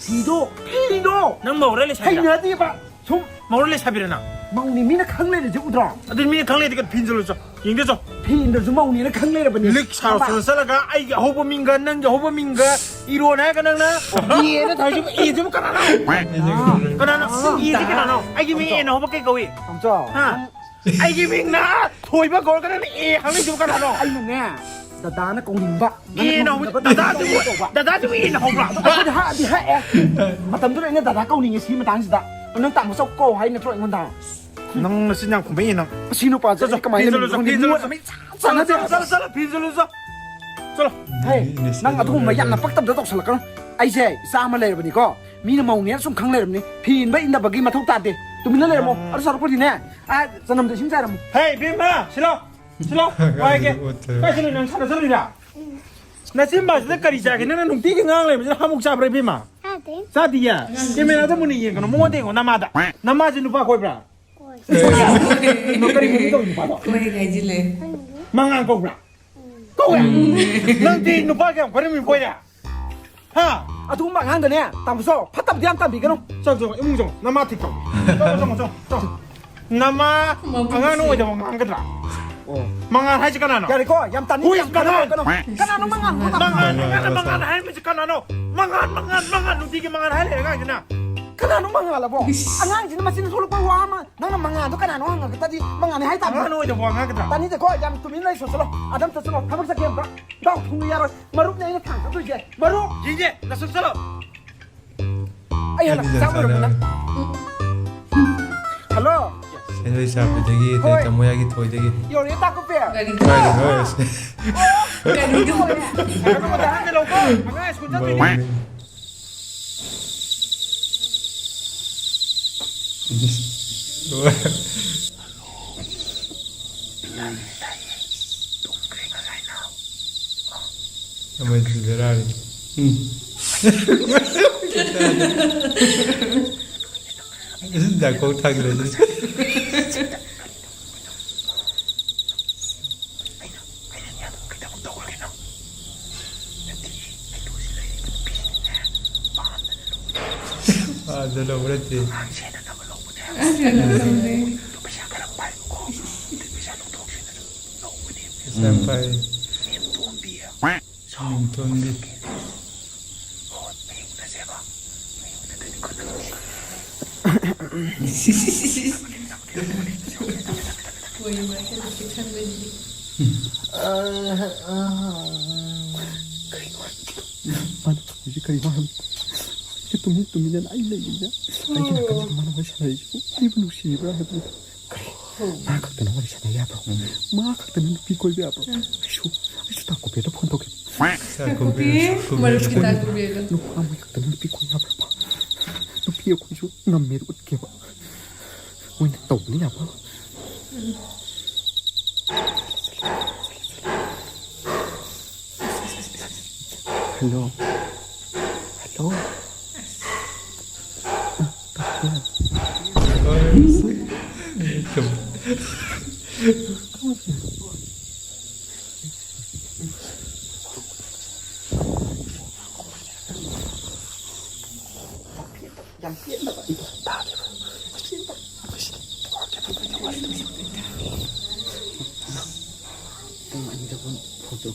ꯐꯤꯗꯣ, ꯐꯤꯗꯣ꯫ ꯅꯪ ꯃꯧꯔ ꯂꯩꯁꯥꯕꯤꯔ? ꯍꯩꯅꯗꯦꯕ꯫ ꯁꯨꯝ꯫ ꯃꯧꯔ ꯂꯩꯁꯥꯕꯤꯔ ꯅꯪ? ꯃꯧꯅꯤ ꯃꯤꯅ ꯈꯪ ꯂꯩꯔꯗꯤ ꯎꯗ꯭ꯔꯣ? ꯑꯗꯨꯗꯤ ꯃꯤꯅ ꯈꯪ ꯂꯩꯔꯗꯤ ꯀꯩꯅꯣ ꯐꯤ ꯏꯟꯖꯜꯂꯨ ꯆꯣ꯫ ꯌꯦꯡꯒꯦ ꯆꯣ꯫ ꯐꯤ ꯏꯟꯗ꯭ꯔꯁꯨ ꯃꯧꯅꯤꯅ ꯈꯪ ꯂꯩꯔꯕꯅꯤ꯫ ꯂꯤꯛ ꯁꯥꯔꯣ ꯅꯄꯥ꯫ ꯁꯣꯗ ꯆꯠꯂꯒ ꯑꯩꯒꯤ ꯑꯍꯧꯕ ꯃꯤꯡꯒ ꯅꯪꯒꯤ ꯑꯍꯧꯕ ꯃꯤꯡꯒ ꯏꯔꯣꯅ ꯍꯥꯏꯔꯒ ꯅꯪꯅ ꯑꯦꯅ ꯊꯥꯔꯤꯁꯤꯕꯨ ꯑꯦꯁꯤꯕꯨ ꯀꯅꯥꯅꯣ? ꯀꯅꯥꯅꯣ? ꯑꯩꯒꯤ ꯃꯤꯡ ꯑꯦꯅ ꯍꯧꯕ ꯀꯩ ꯀꯧꯏ? ꯇꯥꯃꯣꯆꯧ꯫ ꯍꯥ? ꯑꯩꯒꯤ ꯃꯤꯡꯅ ꯊꯣꯏꯕ ꯀꯧꯔꯒ ꯅꯪꯅ ꯑꯦ ꯍꯪꯂꯛꯏꯁꯤꯕꯨ ꯀꯅꯥꯅꯣ? ꯑꯩꯅꯅꯦ, ꯗꯗꯥꯅ ꯀꯧꯅꯤꯡꯕ꯫ ꯅꯪꯅ ꯑꯦꯅ ꯍꯧꯕ, ꯀꯧꯅꯤꯡꯗꯕ ꯗꯗꯥꯁꯤꯕꯨ, ꯇꯧꯕ꯫ ꯗꯗꯥꯁꯤꯕꯨ ꯑꯦꯅ ꯍꯧꯕ꯭ꯔꯥ? ꯑꯩꯈꯣꯏꯗꯤ ꯍꯥꯏꯗꯤ ꯍꯥꯏꯑꯦ꯫ ꯃꯇꯝꯗꯨꯗ ꯑꯩꯅ ꯗꯗꯥ ꯀꯧꯅꯤꯡꯉꯦ ꯁꯤ ꯃꯇꯥꯡꯁꯤꯗ꯫ ꯅꯪ ꯇꯥꯃꯣꯆꯧ ꯀꯧ ꯍꯥꯏ ꯅꯠꯇ꯭ꯔꯣ ꯑꯩꯉꯣꯟꯗ? ꯅꯪ ꯅꯆꯤꯟ ꯌꯥꯝ ꯈꯨꯝꯕꯩꯅꯦ ꯅꯪ꯫ ꯑꯁꯤ ꯅꯨꯄꯥꯁꯦ ꯆꯠꯂꯣ, ꯆꯠꯂꯣ, ꯀꯃꯥꯏꯅ ꯐꯤ ꯏꯟꯖꯜꯂꯨ ꯆꯣ, ꯈꯪꯗꯦ? ꯐꯤ ꯏꯟꯖꯜꯂꯨ ꯃꯤꯉꯣꯟꯗ ꯆꯣ꯫ ꯃꯩ ꯆꯥ-, ꯆꯠꯂꯣ, ꯆꯥꯟꯅꯗꯦ ꯆꯠꯂꯣ, ꯍꯥꯏꯕ꯫ ꯆꯠꯂꯣ, ꯆꯠꯂꯣ, ꯐꯤ ꯏꯟꯖꯜꯂꯨ ꯆꯣ꯫ ꯆꯠꯂꯣ꯫ ꯍꯦ, ꯅꯪ ꯑꯗꯨꯒꯨꯝꯕ ꯌꯥꯝꯅ ꯄꯛꯇꯕꯗ ꯇꯧꯁꯜꯂꯛꯀꯅꯨ꯫ ꯑꯩꯁꯦ ꯏꯆꯥ ꯑꯃ ꯂꯩꯔꯕꯅꯤꯀꯣ꯫ ꯃꯤꯅ ꯃꯧꯅꯦꯅ ꯁꯨꯝ ꯈꯪ ꯂꯩꯔꯕꯅꯤ꯫ ꯐꯤ ꯏꯟꯕ ꯏꯟꯗꯕꯒꯤ ꯃꯊꯧ ꯇꯥꯗꯦ꯫ ꯇꯨꯃꯤꯟꯅ ꯂꯩꯔꯝꯃꯣ꯫ ꯎꯝ꯫ ꯑꯗꯨ ꯁꯔꯨꯛꯄꯨꯗꯤꯅꯦ, ꯑꯥ, ꯆꯅꯝꯗ ꯏꯁꯤꯡ ꯆꯥꯏꯔꯝꯃꯣ꯫ ꯍꯦ, ꯏꯕꯦꯝꯃ, ꯁꯤꯂꯣ, ꯁꯤꯂꯣ, ꯋꯥꯏꯒꯦ꯫ ꯀꯥꯏꯗ ꯆꯠꯂꯨꯏꯅꯣ? ꯅꯪ ꯁꯥꯟꯅ ꯆꯠꯂꯨꯏꯔꯥ? ꯅꯆꯤꯟꯕꯥꯁꯤꯗ ꯀꯔꯤ ꯆꯥꯒꯦ? ꯅꯪꯅ ꯅꯨꯡꯇꯤꯒꯤ ꯉꯥꯡ ꯂꯩꯕꯁꯤꯗ ꯍꯥꯃꯨꯛ ꯆꯥꯕ꯭ꯔꯥ, ꯏꯕꯦꯝꯃ? ꯆꯥꯗꯤꯌꯦ? ꯀꯦꯃꯦꯔꯥꯗ ꯃꯨꯟꯅ ꯌꯦꯡꯒꯅꯨ, ꯃꯉꯣꯟꯗ ꯌꯦꯡꯉꯣ, ꯅꯃꯥꯗ꯫ ꯅꯃꯥꯁꯦ ꯅꯨꯄꯥ ꯀꯣꯏꯕ꯭ꯔꯥ? ꯀꯣꯏ꯫ ꯀꯔꯤ ꯃꯃꯤꯡ ꯀꯧꯏ ꯅꯨꯄꯥꯗꯣ? ꯀꯣꯏ ꯍꯥꯏꯖꯤꯜꯂꯦ꯫ ꯃꯉꯥꯟ ꯀꯧꯕ꯭ꯔꯥ? ꯀꯧꯋꯦ꯫ ꯅꯪꯗꯤ ꯅꯨꯄꯥ ꯀꯌꯥꯝ ꯀꯣꯏꯔꯝꯃꯤ ꯀꯣꯏꯔꯦ? ꯍꯥ? ꯑꯗꯨꯒꯨꯝꯕ ꯑꯉꯥꯡꯗꯅꯦ, ꯇꯥꯃꯣꯆꯧ, ꯐꯠꯇꯕꯗꯤ ꯌꯥꯝ ꯇꯝꯕꯤꯒꯅꯨ꯫ ꯆꯪꯉꯣ, ꯆꯪꯉꯣ, ꯏꯃꯨꯡ ꯆꯪꯉꯣ, ꯅꯃꯥ ꯊꯤꯛ ꯇꯧ꯫ ꯆꯪꯉꯣ, ꯆꯪꯉꯣ, ꯆꯪꯉꯣ, ꯆꯪꯉꯣ꯫ ꯅꯃꯥ, ꯑꯉꯥꯡꯅ ꯑꯣꯏꯗꯕ ꯉꯥꯡꯒꯗ꯭ꯔꯥ? ꯑꯣ꯫ ꯃꯉꯥꯜ ꯍꯥꯏꯁꯦ ꯀꯅꯥꯅꯣ? ꯌꯥꯔꯦꯀꯣ, ꯌꯥꯝ ꯇꯥꯅꯤꯡꯗꯦ, ꯌꯥꯝ ꯀꯅꯥꯅꯣ? ꯀꯅꯥꯅꯣ? ꯀꯅꯥꯅꯣ ꯃꯉꯥꯜ? ꯃꯉꯥꯜ, ꯃꯉꯥꯜ, ꯃꯉꯥꯜ ꯍꯥꯏꯔꯝꯃꯤꯁꯦ ꯀꯅꯥꯅꯣ? ꯃꯉꯥꯜ, ꯃꯉꯥꯜ, ꯃꯉꯥꯜ, ꯅꯨꯡꯇꯤꯒꯤ ꯃꯉꯥꯜ ꯍꯥꯏ ꯂꯩꯔꯦ ꯑꯉꯥꯡꯁꯤꯅ꯫ ꯀꯅꯥꯅꯣ ꯃꯉꯥꯜ ꯑꯕꯣ? ꯑꯉꯥꯡꯁꯤꯅ ꯃꯆꯤꯟ ꯊꯣꯛꯂꯛꯄ ꯋꯥ ꯑꯃ, ꯅꯪꯅ ꯃꯉꯥꯜꯗꯣ ꯀꯅꯥꯅꯣ ꯍꯪꯉꯒꯗꯤ ꯃꯉꯥꯜꯅꯤ ꯍꯥꯏ ꯇꯥꯕꯅꯤ꯫ ꯑꯉꯥꯡꯅ ꯑꯣꯏꯗꯕ ꯋꯥ ꯉꯥꯡꯒꯗ꯭ꯔꯥ? ꯇꯥꯅꯤꯡꯗꯦꯀꯣ, ꯌꯥꯝ ꯇꯨꯃꯤꯟ ꯂꯩꯁꯣ, ꯆꯠꯂꯣ꯫ ꯑꯗꯝ ꯆꯠꯁꯤꯜꯂꯣ, ꯊꯕꯛ ꯆꯠꯀꯦ ꯑꯝꯇ꯫ ꯗꯥꯎ ꯊꯨꯝꯕ ꯌꯥꯔꯣꯏ꯫ ꯃꯔꯨꯞꯅꯦ ꯑꯩꯅ ꯊꯥꯡꯒꯗꯣꯏꯁꯦ꯫ ꯃꯔꯨꯞ! ꯌꯦꯡꯒꯦ, ꯅꯁꯨꯛ ꯆꯠꯂꯣ꯫ ꯑꯩ ꯍꯜꯂꯛ-, ꯑꯩꯗꯤ ꯆꯥꯛ ꯂꯣꯏꯔꯕ ꯅꯪ? ꯆꯥꯅꯕ꯫ ꯍꯜꯂꯣ? ꯁꯦꯟꯗꯣꯏ ꯆꯥꯕꯤꯗꯒꯤ, ꯑꯗꯩ ꯍꯣꯏ꯫ ꯇꯥꯃꯣ ꯌꯥꯒꯤ ꯊꯣꯏꯗꯒꯤ꯫ ꯌꯧꯔꯛꯑꯦ, ꯇꯥ ꯀꯨꯞꯄꯦ꯫ ꯒꯥꯔꯤꯗꯣ꯫ ꯀꯥꯏꯗꯅꯣ? ꯑꯣ! ꯒꯥꯔꯤꯗꯣ꯫ ꯉꯥꯏꯈꯣ, ꯉꯥꯏꯈꯣ, ꯉꯥꯏꯈꯣ, ꯂꯧꯀꯣ꯫ ꯑꯉꯥꯡ ꯁ꯭ꯀꯨꯜ ꯆꯠꯇꯣꯏꯅꯦ꯫ ꯃꯧꯅꯦ꯫ ꯑꯃꯗꯨꯁꯨ ꯕꯦꯔꯥꯅꯤ꯫ ꯎꯝ꯫ ꯌꯥꯀꯣꯛ ꯊꯥꯡꯖꯤꯜꯂꯁꯤ꯫ ꯑꯥꯗ ꯂꯧꯕ ꯅꯠꯇꯦ꯫ ꯑꯁ, ꯀꯩꯅꯣ ꯇꯧꯗꯦ꯫ ꯄꯩꯁꯥ ꯌꯥꯝ ꯄꯥꯏ꯫ ꯃꯤꯡꯊꯣꯟꯕꯤ꯫ ꯃꯥꯅ ꯇꯧꯔꯤꯁꯦ ꯀꯔꯤꯅꯣ ꯍꯥꯏꯕ? ꯑꯩꯁꯦ ꯇꯨꯃꯤꯟ ꯇꯨꯃꯤꯟꯅ ꯑꯩ ꯂꯩꯔꯤꯅ ꯑꯩꯒꯤ ꯅꯥꯀꯟꯗ ꯃꯥꯅ ꯋꯥꯔꯤ ꯁꯥꯟꯅꯔꯤꯁꯤꯕꯨ ꯑꯩꯕꯨ ꯅꯨꯡꯁꯤꯔꯤꯕ꯭ꯔꯥ ꯍꯥꯏꯕꯅꯤꯗ꯫ ꯀꯔꯤ? ꯃꯥ ꯈꯛꯇꯅ ꯋꯥꯔꯤ ꯁꯥꯟꯅ ꯌꯥꯕ꯭ꯔꯣ? ꯎꯝ꯫ ꯃꯥ ꯈꯛꯇꯅ ꯅꯨꯄꯤ ꯀꯣꯏꯕ ꯌꯥꯕ꯭ꯔꯣ? ꯎꯝ꯫ ꯑꯩꯁꯨ, ꯑꯩꯁꯨ ꯇꯥꯀꯨꯄꯦꯗ ꯐꯣꯟ ꯇꯧꯒꯦ꯫ ꯇꯥꯀꯨꯄꯦ, ꯃꯔꯨꯞꯀꯤ ꯇꯥꯀꯨꯄꯦꯗꯣ꯫ ꯅꯨꯄꯥ ꯃꯣꯏ ꯈꯛꯇꯅ ꯅꯨꯄꯤ ꯀꯣꯏ ꯌꯥꯕ꯭ꯔꯕ? ꯅꯨꯄꯤ ꯑꯩꯈꯣꯏꯁꯨ ꯉꯝꯃꯦꯅ ꯎꯠꯀꯦꯕ꯫ ꯃꯣꯏꯅ ꯇꯧꯕꯅ ꯌꯥꯕ꯭ꯔꯕ? ꯎꯝ꯫ ꯍꯜꯂꯣ꯫ ꯍꯜꯂꯣ꯫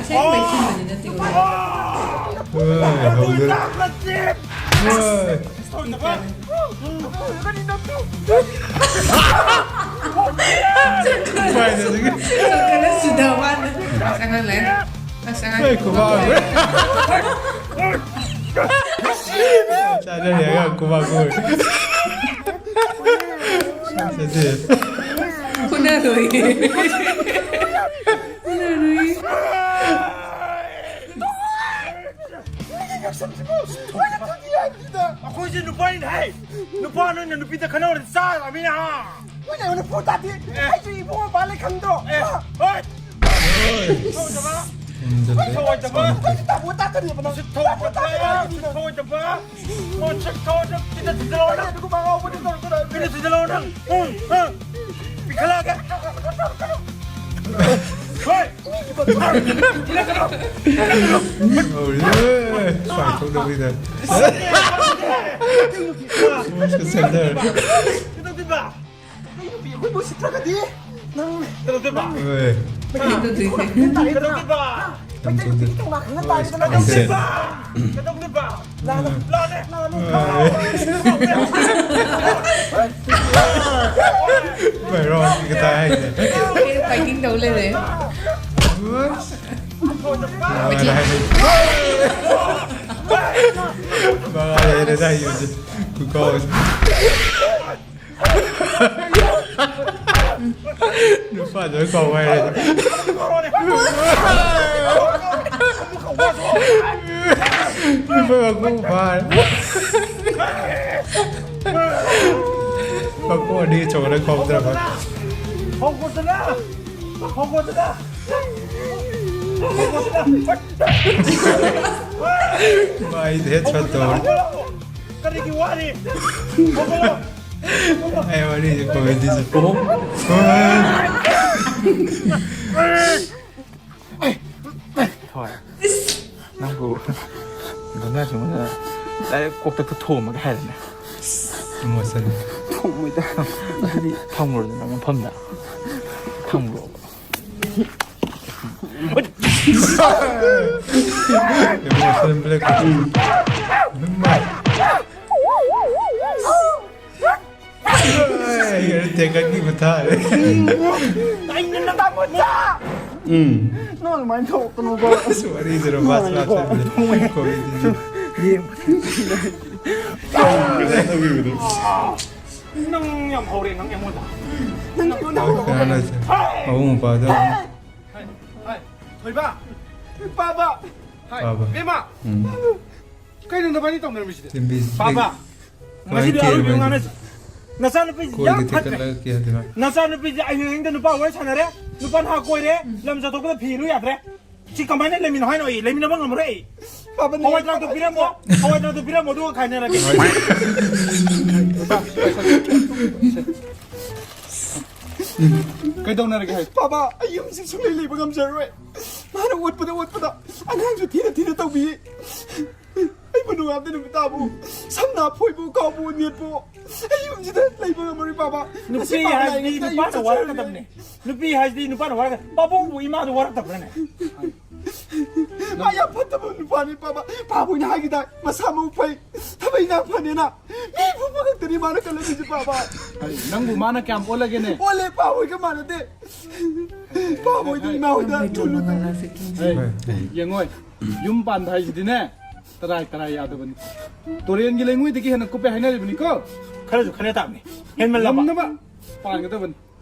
ꯑꯁꯦꯡꯕꯩ ꯊꯤꯟꯕꯗꯤ ꯅꯠꯇꯦꯀꯣ꯫ ꯍꯣꯏ, ꯍꯧꯖꯤꯛ꯫ ꯍꯣꯏ꯫ ꯎꯄꯥꯏ ꯂꯩꯇꯦ꯫ ꯈꯔ ꯁꯤꯗ ꯋꯥꯅ꯫ ꯑꯁ, ꯑꯉꯥꯡ ꯂꯩ꯫ ꯑꯁ, ꯑꯉꯥꯡ꯫ ꯑꯦ, ꯈꯨꯕꯥꯛ꯫ ꯆꯥꯅꯔꯦ, ꯑꯉꯥꯡ ꯈꯨꯕꯥꯛ ꯈꯨꯔꯦ꯫ ꯆꯥꯅꯗꯦ꯫ ꯐꯨꯅꯗꯣꯏꯅꯦ꯫ ꯐꯨꯅꯗꯣꯏꯅꯦ꯫ ꯑꯩꯈꯣꯏꯁꯦ ꯅꯨꯄꯥꯅꯤꯅ ꯍꯥꯏ꯫ ꯅꯨꯄꯥ ꯅꯣꯏꯅ ꯅꯨꯄꯤꯗ ꯈꯟꯅꯔꯗꯤ ꯆꯥꯗꯕꯅꯤꯅ ꯍꯥ꯫ ꯍꯣꯏꯅꯦ, ꯍꯣꯏꯅꯦ, ꯐꯨ ꯇꯥꯗꯦ꯫ ꯑꯦ꯫ ꯑꯩꯁꯨ ꯏꯕꯨꯡ ꯃꯄꯥ ꯂꯩ ꯈꯪꯗ꯭ꯔꯣ? ꯑꯦ, ꯍꯣꯏ꯫ ꯍꯣꯏ, ꯆꯠꯂꯣ꯫ ꯊꯋꯥꯏꯗꯕ! ꯇꯥꯃꯣ ꯇꯥꯛꯀꯅꯦꯕ ꯅꯪ! ꯊꯋꯥꯏꯗꯕ! ꯊꯋꯥꯏꯗꯕ! ꯊꯋꯥꯏꯗꯕ! ꯁꯤꯗ ꯊꯤꯖꯤꯜꯂꯛꯑꯣ ꯅꯪ! ꯁꯤꯗ ꯊꯤꯖꯤꯜꯂꯛꯑꯣ ꯅꯪ! ꯎꯝ, ꯎꯝ! ꯄꯤꯈꯠꯂꯛꯑꯒꯦ! ꯍꯣꯏ! ꯍꯧꯔꯦ꯫ ꯁ꯭ꯋꯥꯏ ꯊꯣꯛꯅꯕꯤꯗ꯫ ꯁꯦꯟꯇꯔ꯫ ꯀꯩꯗꯧꯗꯣꯏꯕ? ꯅꯪ ꯅꯨꯄꯤ ꯑꯩꯈꯣꯏꯕꯨ ꯎꯁꯤꯠꯇ꯭ꯔꯒꯗꯤ ꯅꯪ ꯀꯩꯗꯧꯗꯣꯏꯕ? ꯍꯣꯏ꯫ ꯃꯩꯇꯩ ꯅꯨꯄꯤ ꯊꯣꯛꯂꯛꯄ ꯇꯥꯔꯦꯗꯅ꯫ ꯀꯩꯗꯧꯗꯣꯏꯕ? ꯃꯩꯇꯩ ꯅꯨꯄꯤꯒꯤ ꯀꯧꯅꯥ ꯈꯪꯅ ꯇꯥꯔꯦꯗꯅ ꯅꯪ꯫ ꯀꯩꯗꯧꯗꯣꯏꯕ? ꯀꯩꯗꯧꯗꯣꯏꯕ? ꯂꯥꯜꯂꯦ꯫ ꯂꯥꯜꯂꯦ꯫ ꯍꯣꯏ꯫ ꯃꯔꯣꯟꯒ ꯇꯥꯏ ꯍꯥꯏꯁꯦ꯫ ꯄꯦꯛꯀꯤꯡ ꯇꯧ ꯂꯩꯔꯦ꯫ ꯃꯉꯥꯏꯔꯦ ꯍꯥꯏꯁꯦ꯫ ꯃꯉꯥꯏꯔꯦ ꯍꯥꯏꯁꯦ꯫ ꯈꯨꯀꯥꯎꯁꯦ꯫ ꯅꯨꯄꯥꯗ ꯀꯥꯎ ꯍꯥꯏꯔꯦ꯫ ꯅꯨꯄꯥ ꯃꯀꯣꯛ ꯐꯥꯔꯦ꯫ ꯃꯀꯣꯛ ꯑꯅꯤ ꯆꯣꯡꯉꯒ ꯀꯥꯎꯗ꯭ꯔꯕ꯫ ꯍꯧꯒꯠꯇꯅ! ꯍꯧꯒꯠꯇꯅ! ꯍꯧꯒꯠꯇꯅ! ꯃꯥꯏꯗ ꯍꯦꯠ ꯁꯣꯠ ꯇꯧꯔꯦ꯫ ꯀꯔꯤꯒꯤ ꯋꯥꯔꯤ? ꯍꯧꯒꯠꯂꯣ! ꯑꯩ ꯋꯥꯔꯤꯁꯦ ꯀꯣꯃꯦꯗꯤꯁꯦ꯫ ꯍꯣꯏ꯫ ꯅꯪꯕꯨ ꯒꯪꯒꯥ ꯆꯤꯡꯕꯗ ꯗꯥꯏꯔꯦꯛ ꯀꯣꯛꯇꯛꯇ ꯊꯣꯝꯃꯒꯦ ꯍꯥꯏꯔꯅꯦ꯫ ꯏꯃꯣꯁꯟ꯫ ꯊꯣꯝꯃꯣꯏꯗ꯫ ꯑꯗꯨꯗꯤ ꯊꯝꯈ꯭ꯔꯣꯗꯅ ꯃꯐꯝꯗ꯫ ꯊꯝꯈ꯭ꯔꯣꯕ꯫ Emotion black. ꯏꯃꯥꯏ꯫ ꯑꯦ, ꯇꯦꯡꯀꯠꯀꯤ ꯃꯊꯥ꯫ ꯀꯩꯅꯣ ꯅꯇꯥ ꯃꯆꯥ? ꯎꯝ꯫ ꯅꯪ ꯑꯗꯨꯃꯥꯏꯅ ꯇꯧꯔꯛꯀꯅꯣꯕ꯫ ꯑꯁ, ꯋꯥꯔꯤꯁꯤꯔꯣ, ꯃꯥꯁ ꯃꯥꯁ ꯀꯣꯃꯦꯗꯤꯁꯤ꯫ ꯅꯪ ꯌꯥꯝ ꯍꯧꯔꯦ, ꯅꯪ ꯑꯩꯉꯣꯟꯗ꯫ ꯅꯪ ꯑꯩꯉꯣꯟꯗ ꯍꯧꯔꯛꯑꯣ꯫ ꯀꯅꯥꯅꯣ ꯍꯥꯏꯁꯦ? ꯃꯕꯨꯡ ꯃꯧꯄ꯭ꯋꯥꯗꯣ꯫ ꯍꯥꯏ, ꯍꯥꯏ, ꯊꯣꯏꯕ꯫ ꯄꯥꯕ꯫ ꯍꯥꯏ, ꯄꯥꯕ꯫ ꯏꯕꯦꯝꯃ꯫ ꯎꯝ꯫ ꯀꯩꯅꯣ ꯅꯕꯥꯅꯤ ꯇꯧꯅꯔꯝꯃꯤꯁꯤꯗꯤ? ꯆꯦꯟꯕꯤ-, ꯄꯥꯕ, ꯀꯃꯥꯏꯅ ꯉꯁꯤꯗꯤ ꯑꯔꯣꯏꯕ ꯀꯦꯔꯝꯃꯦ? ꯉꯥꯡꯅꯁꯤ꯫ ꯅꯆꯥꯅꯨꯄꯤꯁꯤ ꯀꯣꯏꯒ ꯌꯥꯝ ꯐꯠꯇ꯭ꯔꯦ꯫ ꯊꯦꯛꯀꯠꯂꯒ ꯀꯦ ꯍꯥꯏꯗꯣꯏꯔꯣ? ꯅꯆꯥꯅꯨꯄꯤꯁꯤ ꯑꯍꯤꯡ ꯑꯍꯤꯡꯗ ꯅꯨꯄꯥ ꯋꯥꯔꯤ ꯁꯥꯟꯅꯔꯦ, ꯅꯨꯄꯥ ꯅꯍꯥ ꯀꯣꯏꯔꯦ, ꯂꯝ ꯆꯠꯊꯣꯛꯄꯗ ꯐꯤ ꯏꯜꯂꯨ ꯌꯥꯗ꯭ꯔꯦ꯫ ꯁꯤ ꯀꯃꯥꯏꯅ ꯂꯩꯃꯤꯟꯅꯧ ꯍꯥꯏꯅꯣ? ꯑꯩ ꯂꯩꯃꯤꯟꯅꯕ ꯉꯝꯃꯔꯣꯏ ꯑꯩ꯫ ꯄꯥꯕ, ꯅꯦ꯫ ꯍꯋꯥꯏ ꯊ꯭ꯔꯥꯛꯇꯣ ꯄꯤꯔꯝꯃꯣ, ꯍꯋꯥꯏ ꯊ꯭ꯔꯥꯛꯇꯣ ꯄꯤꯔꯝꯃꯣ, ꯑꯗꯨꯒ ꯈꯥꯏꯅꯔꯒꯦ꯫ ꯀꯩꯗꯧꯅꯔꯒꯦ ꯍꯥꯏ? ꯄꯥꯕ, ꯑꯩ ꯌꯨꯝꯁꯤ ꯁꯨꯡꯂꯩ ꯂꯩꯕ ꯉꯝꯖꯔꯔꯣꯏ꯫ ꯃꯥꯅ ꯑꯣꯠꯄꯗ ꯑꯣꯠꯄꯗ ꯑꯉꯥꯡꯁꯨ ꯊꯤꯅ ꯊꯤꯅ ꯇꯧꯕꯤ꯫ ꯑꯩꯕꯨ ꯅꯨꯡꯉꯥꯏꯕꯗ ꯅꯨꯃꯤꯠꯇꯥꯕꯨ ꯁꯝꯅ ꯐꯣꯏꯕꯨ ꯀꯥꯎꯕꯨ ꯅꯦꯠꯄꯨ꯫ ꯑꯩ ꯌꯨꯝꯁꯤꯗ ꯂꯩꯕ ꯉꯝꯃꯔꯣꯏ, ꯄꯥꯕ꯫ ꯅꯨꯄꯤ ꯑꯁꯤ ꯄꯥꯕ ꯍꯥꯏꯁꯤꯗꯤ ꯂꯥꯏꯔꯤꯛꯇ ꯑꯩ ꯅꯨꯄꯥꯅ ꯆꯠꯆꯔꯒꯦ꯫ ꯋꯥꯔꯛꯀꯗꯕꯅꯦ꯫ ꯅꯨꯄꯤ ꯍꯥꯏꯁꯤꯗꯤ ꯅꯨꯄꯥꯅ ꯋꯥꯔꯛꯀ-, ꯄꯥꯕꯨꯡꯕꯨ ꯏꯃꯥꯗꯣ ꯋꯥꯔꯛꯇꯕ꯭ꯔꯥꯅꯦ? ꯃꯥ ꯌꯥꯝ ꯐꯠꯇꯕ ꯅꯨꯄꯥꯅꯤ, ꯄꯥꯕ꯫ ꯄꯥꯕ ꯍꯣꯏꯅ ꯍꯥꯏꯈꯤꯗꯥꯏ, ꯃꯁꯥ ꯃꯎ ꯐꯩ, ꯊꯕꯛ ꯏꯟꯈꯥꯡ ꯐꯅꯦꯅ꯫ ꯃꯤ ꯐꯨꯕ ꯈꯛꯇꯅꯤ ꯃꯥꯅ ꯀꯜꯂꯝꯃꯤꯁꯦ, ꯄꯥꯕ꯫ ꯑꯩ, ꯅꯪꯕꯨ ꯃꯥꯅ ꯀꯌꯥꯝ ꯑꯣꯜꯂꯒꯦꯅꯦ? ꯑꯣꯜꯂꯦ, ꯄꯥꯕ ꯍꯣꯏꯒ ꯃꯥꯟꯅꯗꯦ꯫ ꯄꯥꯕ ꯍꯣꯏꯗꯤ ꯏꯃꯥ ꯍꯣꯏꯗ ꯊꯨꯅ ꯇꯧ-, ꯑꯩ, ꯌꯦꯡꯉꯣꯏ, ꯌꯨꯝ ꯄꯥꯟꯕ ꯍꯥꯏꯁꯤꯗꯤꯅꯦ, ꯇꯔꯥꯏ ꯇꯔꯥꯏ ꯌꯥꯗꯕꯅꯤ꯫ ꯇꯨꯔꯦꯟꯒꯤ ꯂꯩꯉꯣꯏꯗꯒꯤ ꯍꯦꯟꯅ ꯀꯨꯞꯄꯦ ꯍꯥꯏꯅꯔꯤꯕꯅꯤꯀꯣ꯫ ꯈꯔꯁꯨ ꯈꯟꯅ ꯇꯥꯕꯅꯤ꯫ ꯍꯦꯟꯃꯜꯂꯕ꯫ ꯉꯝꯅꯕ ꯄꯥꯟꯒꯗꯕꯅꯤ꯫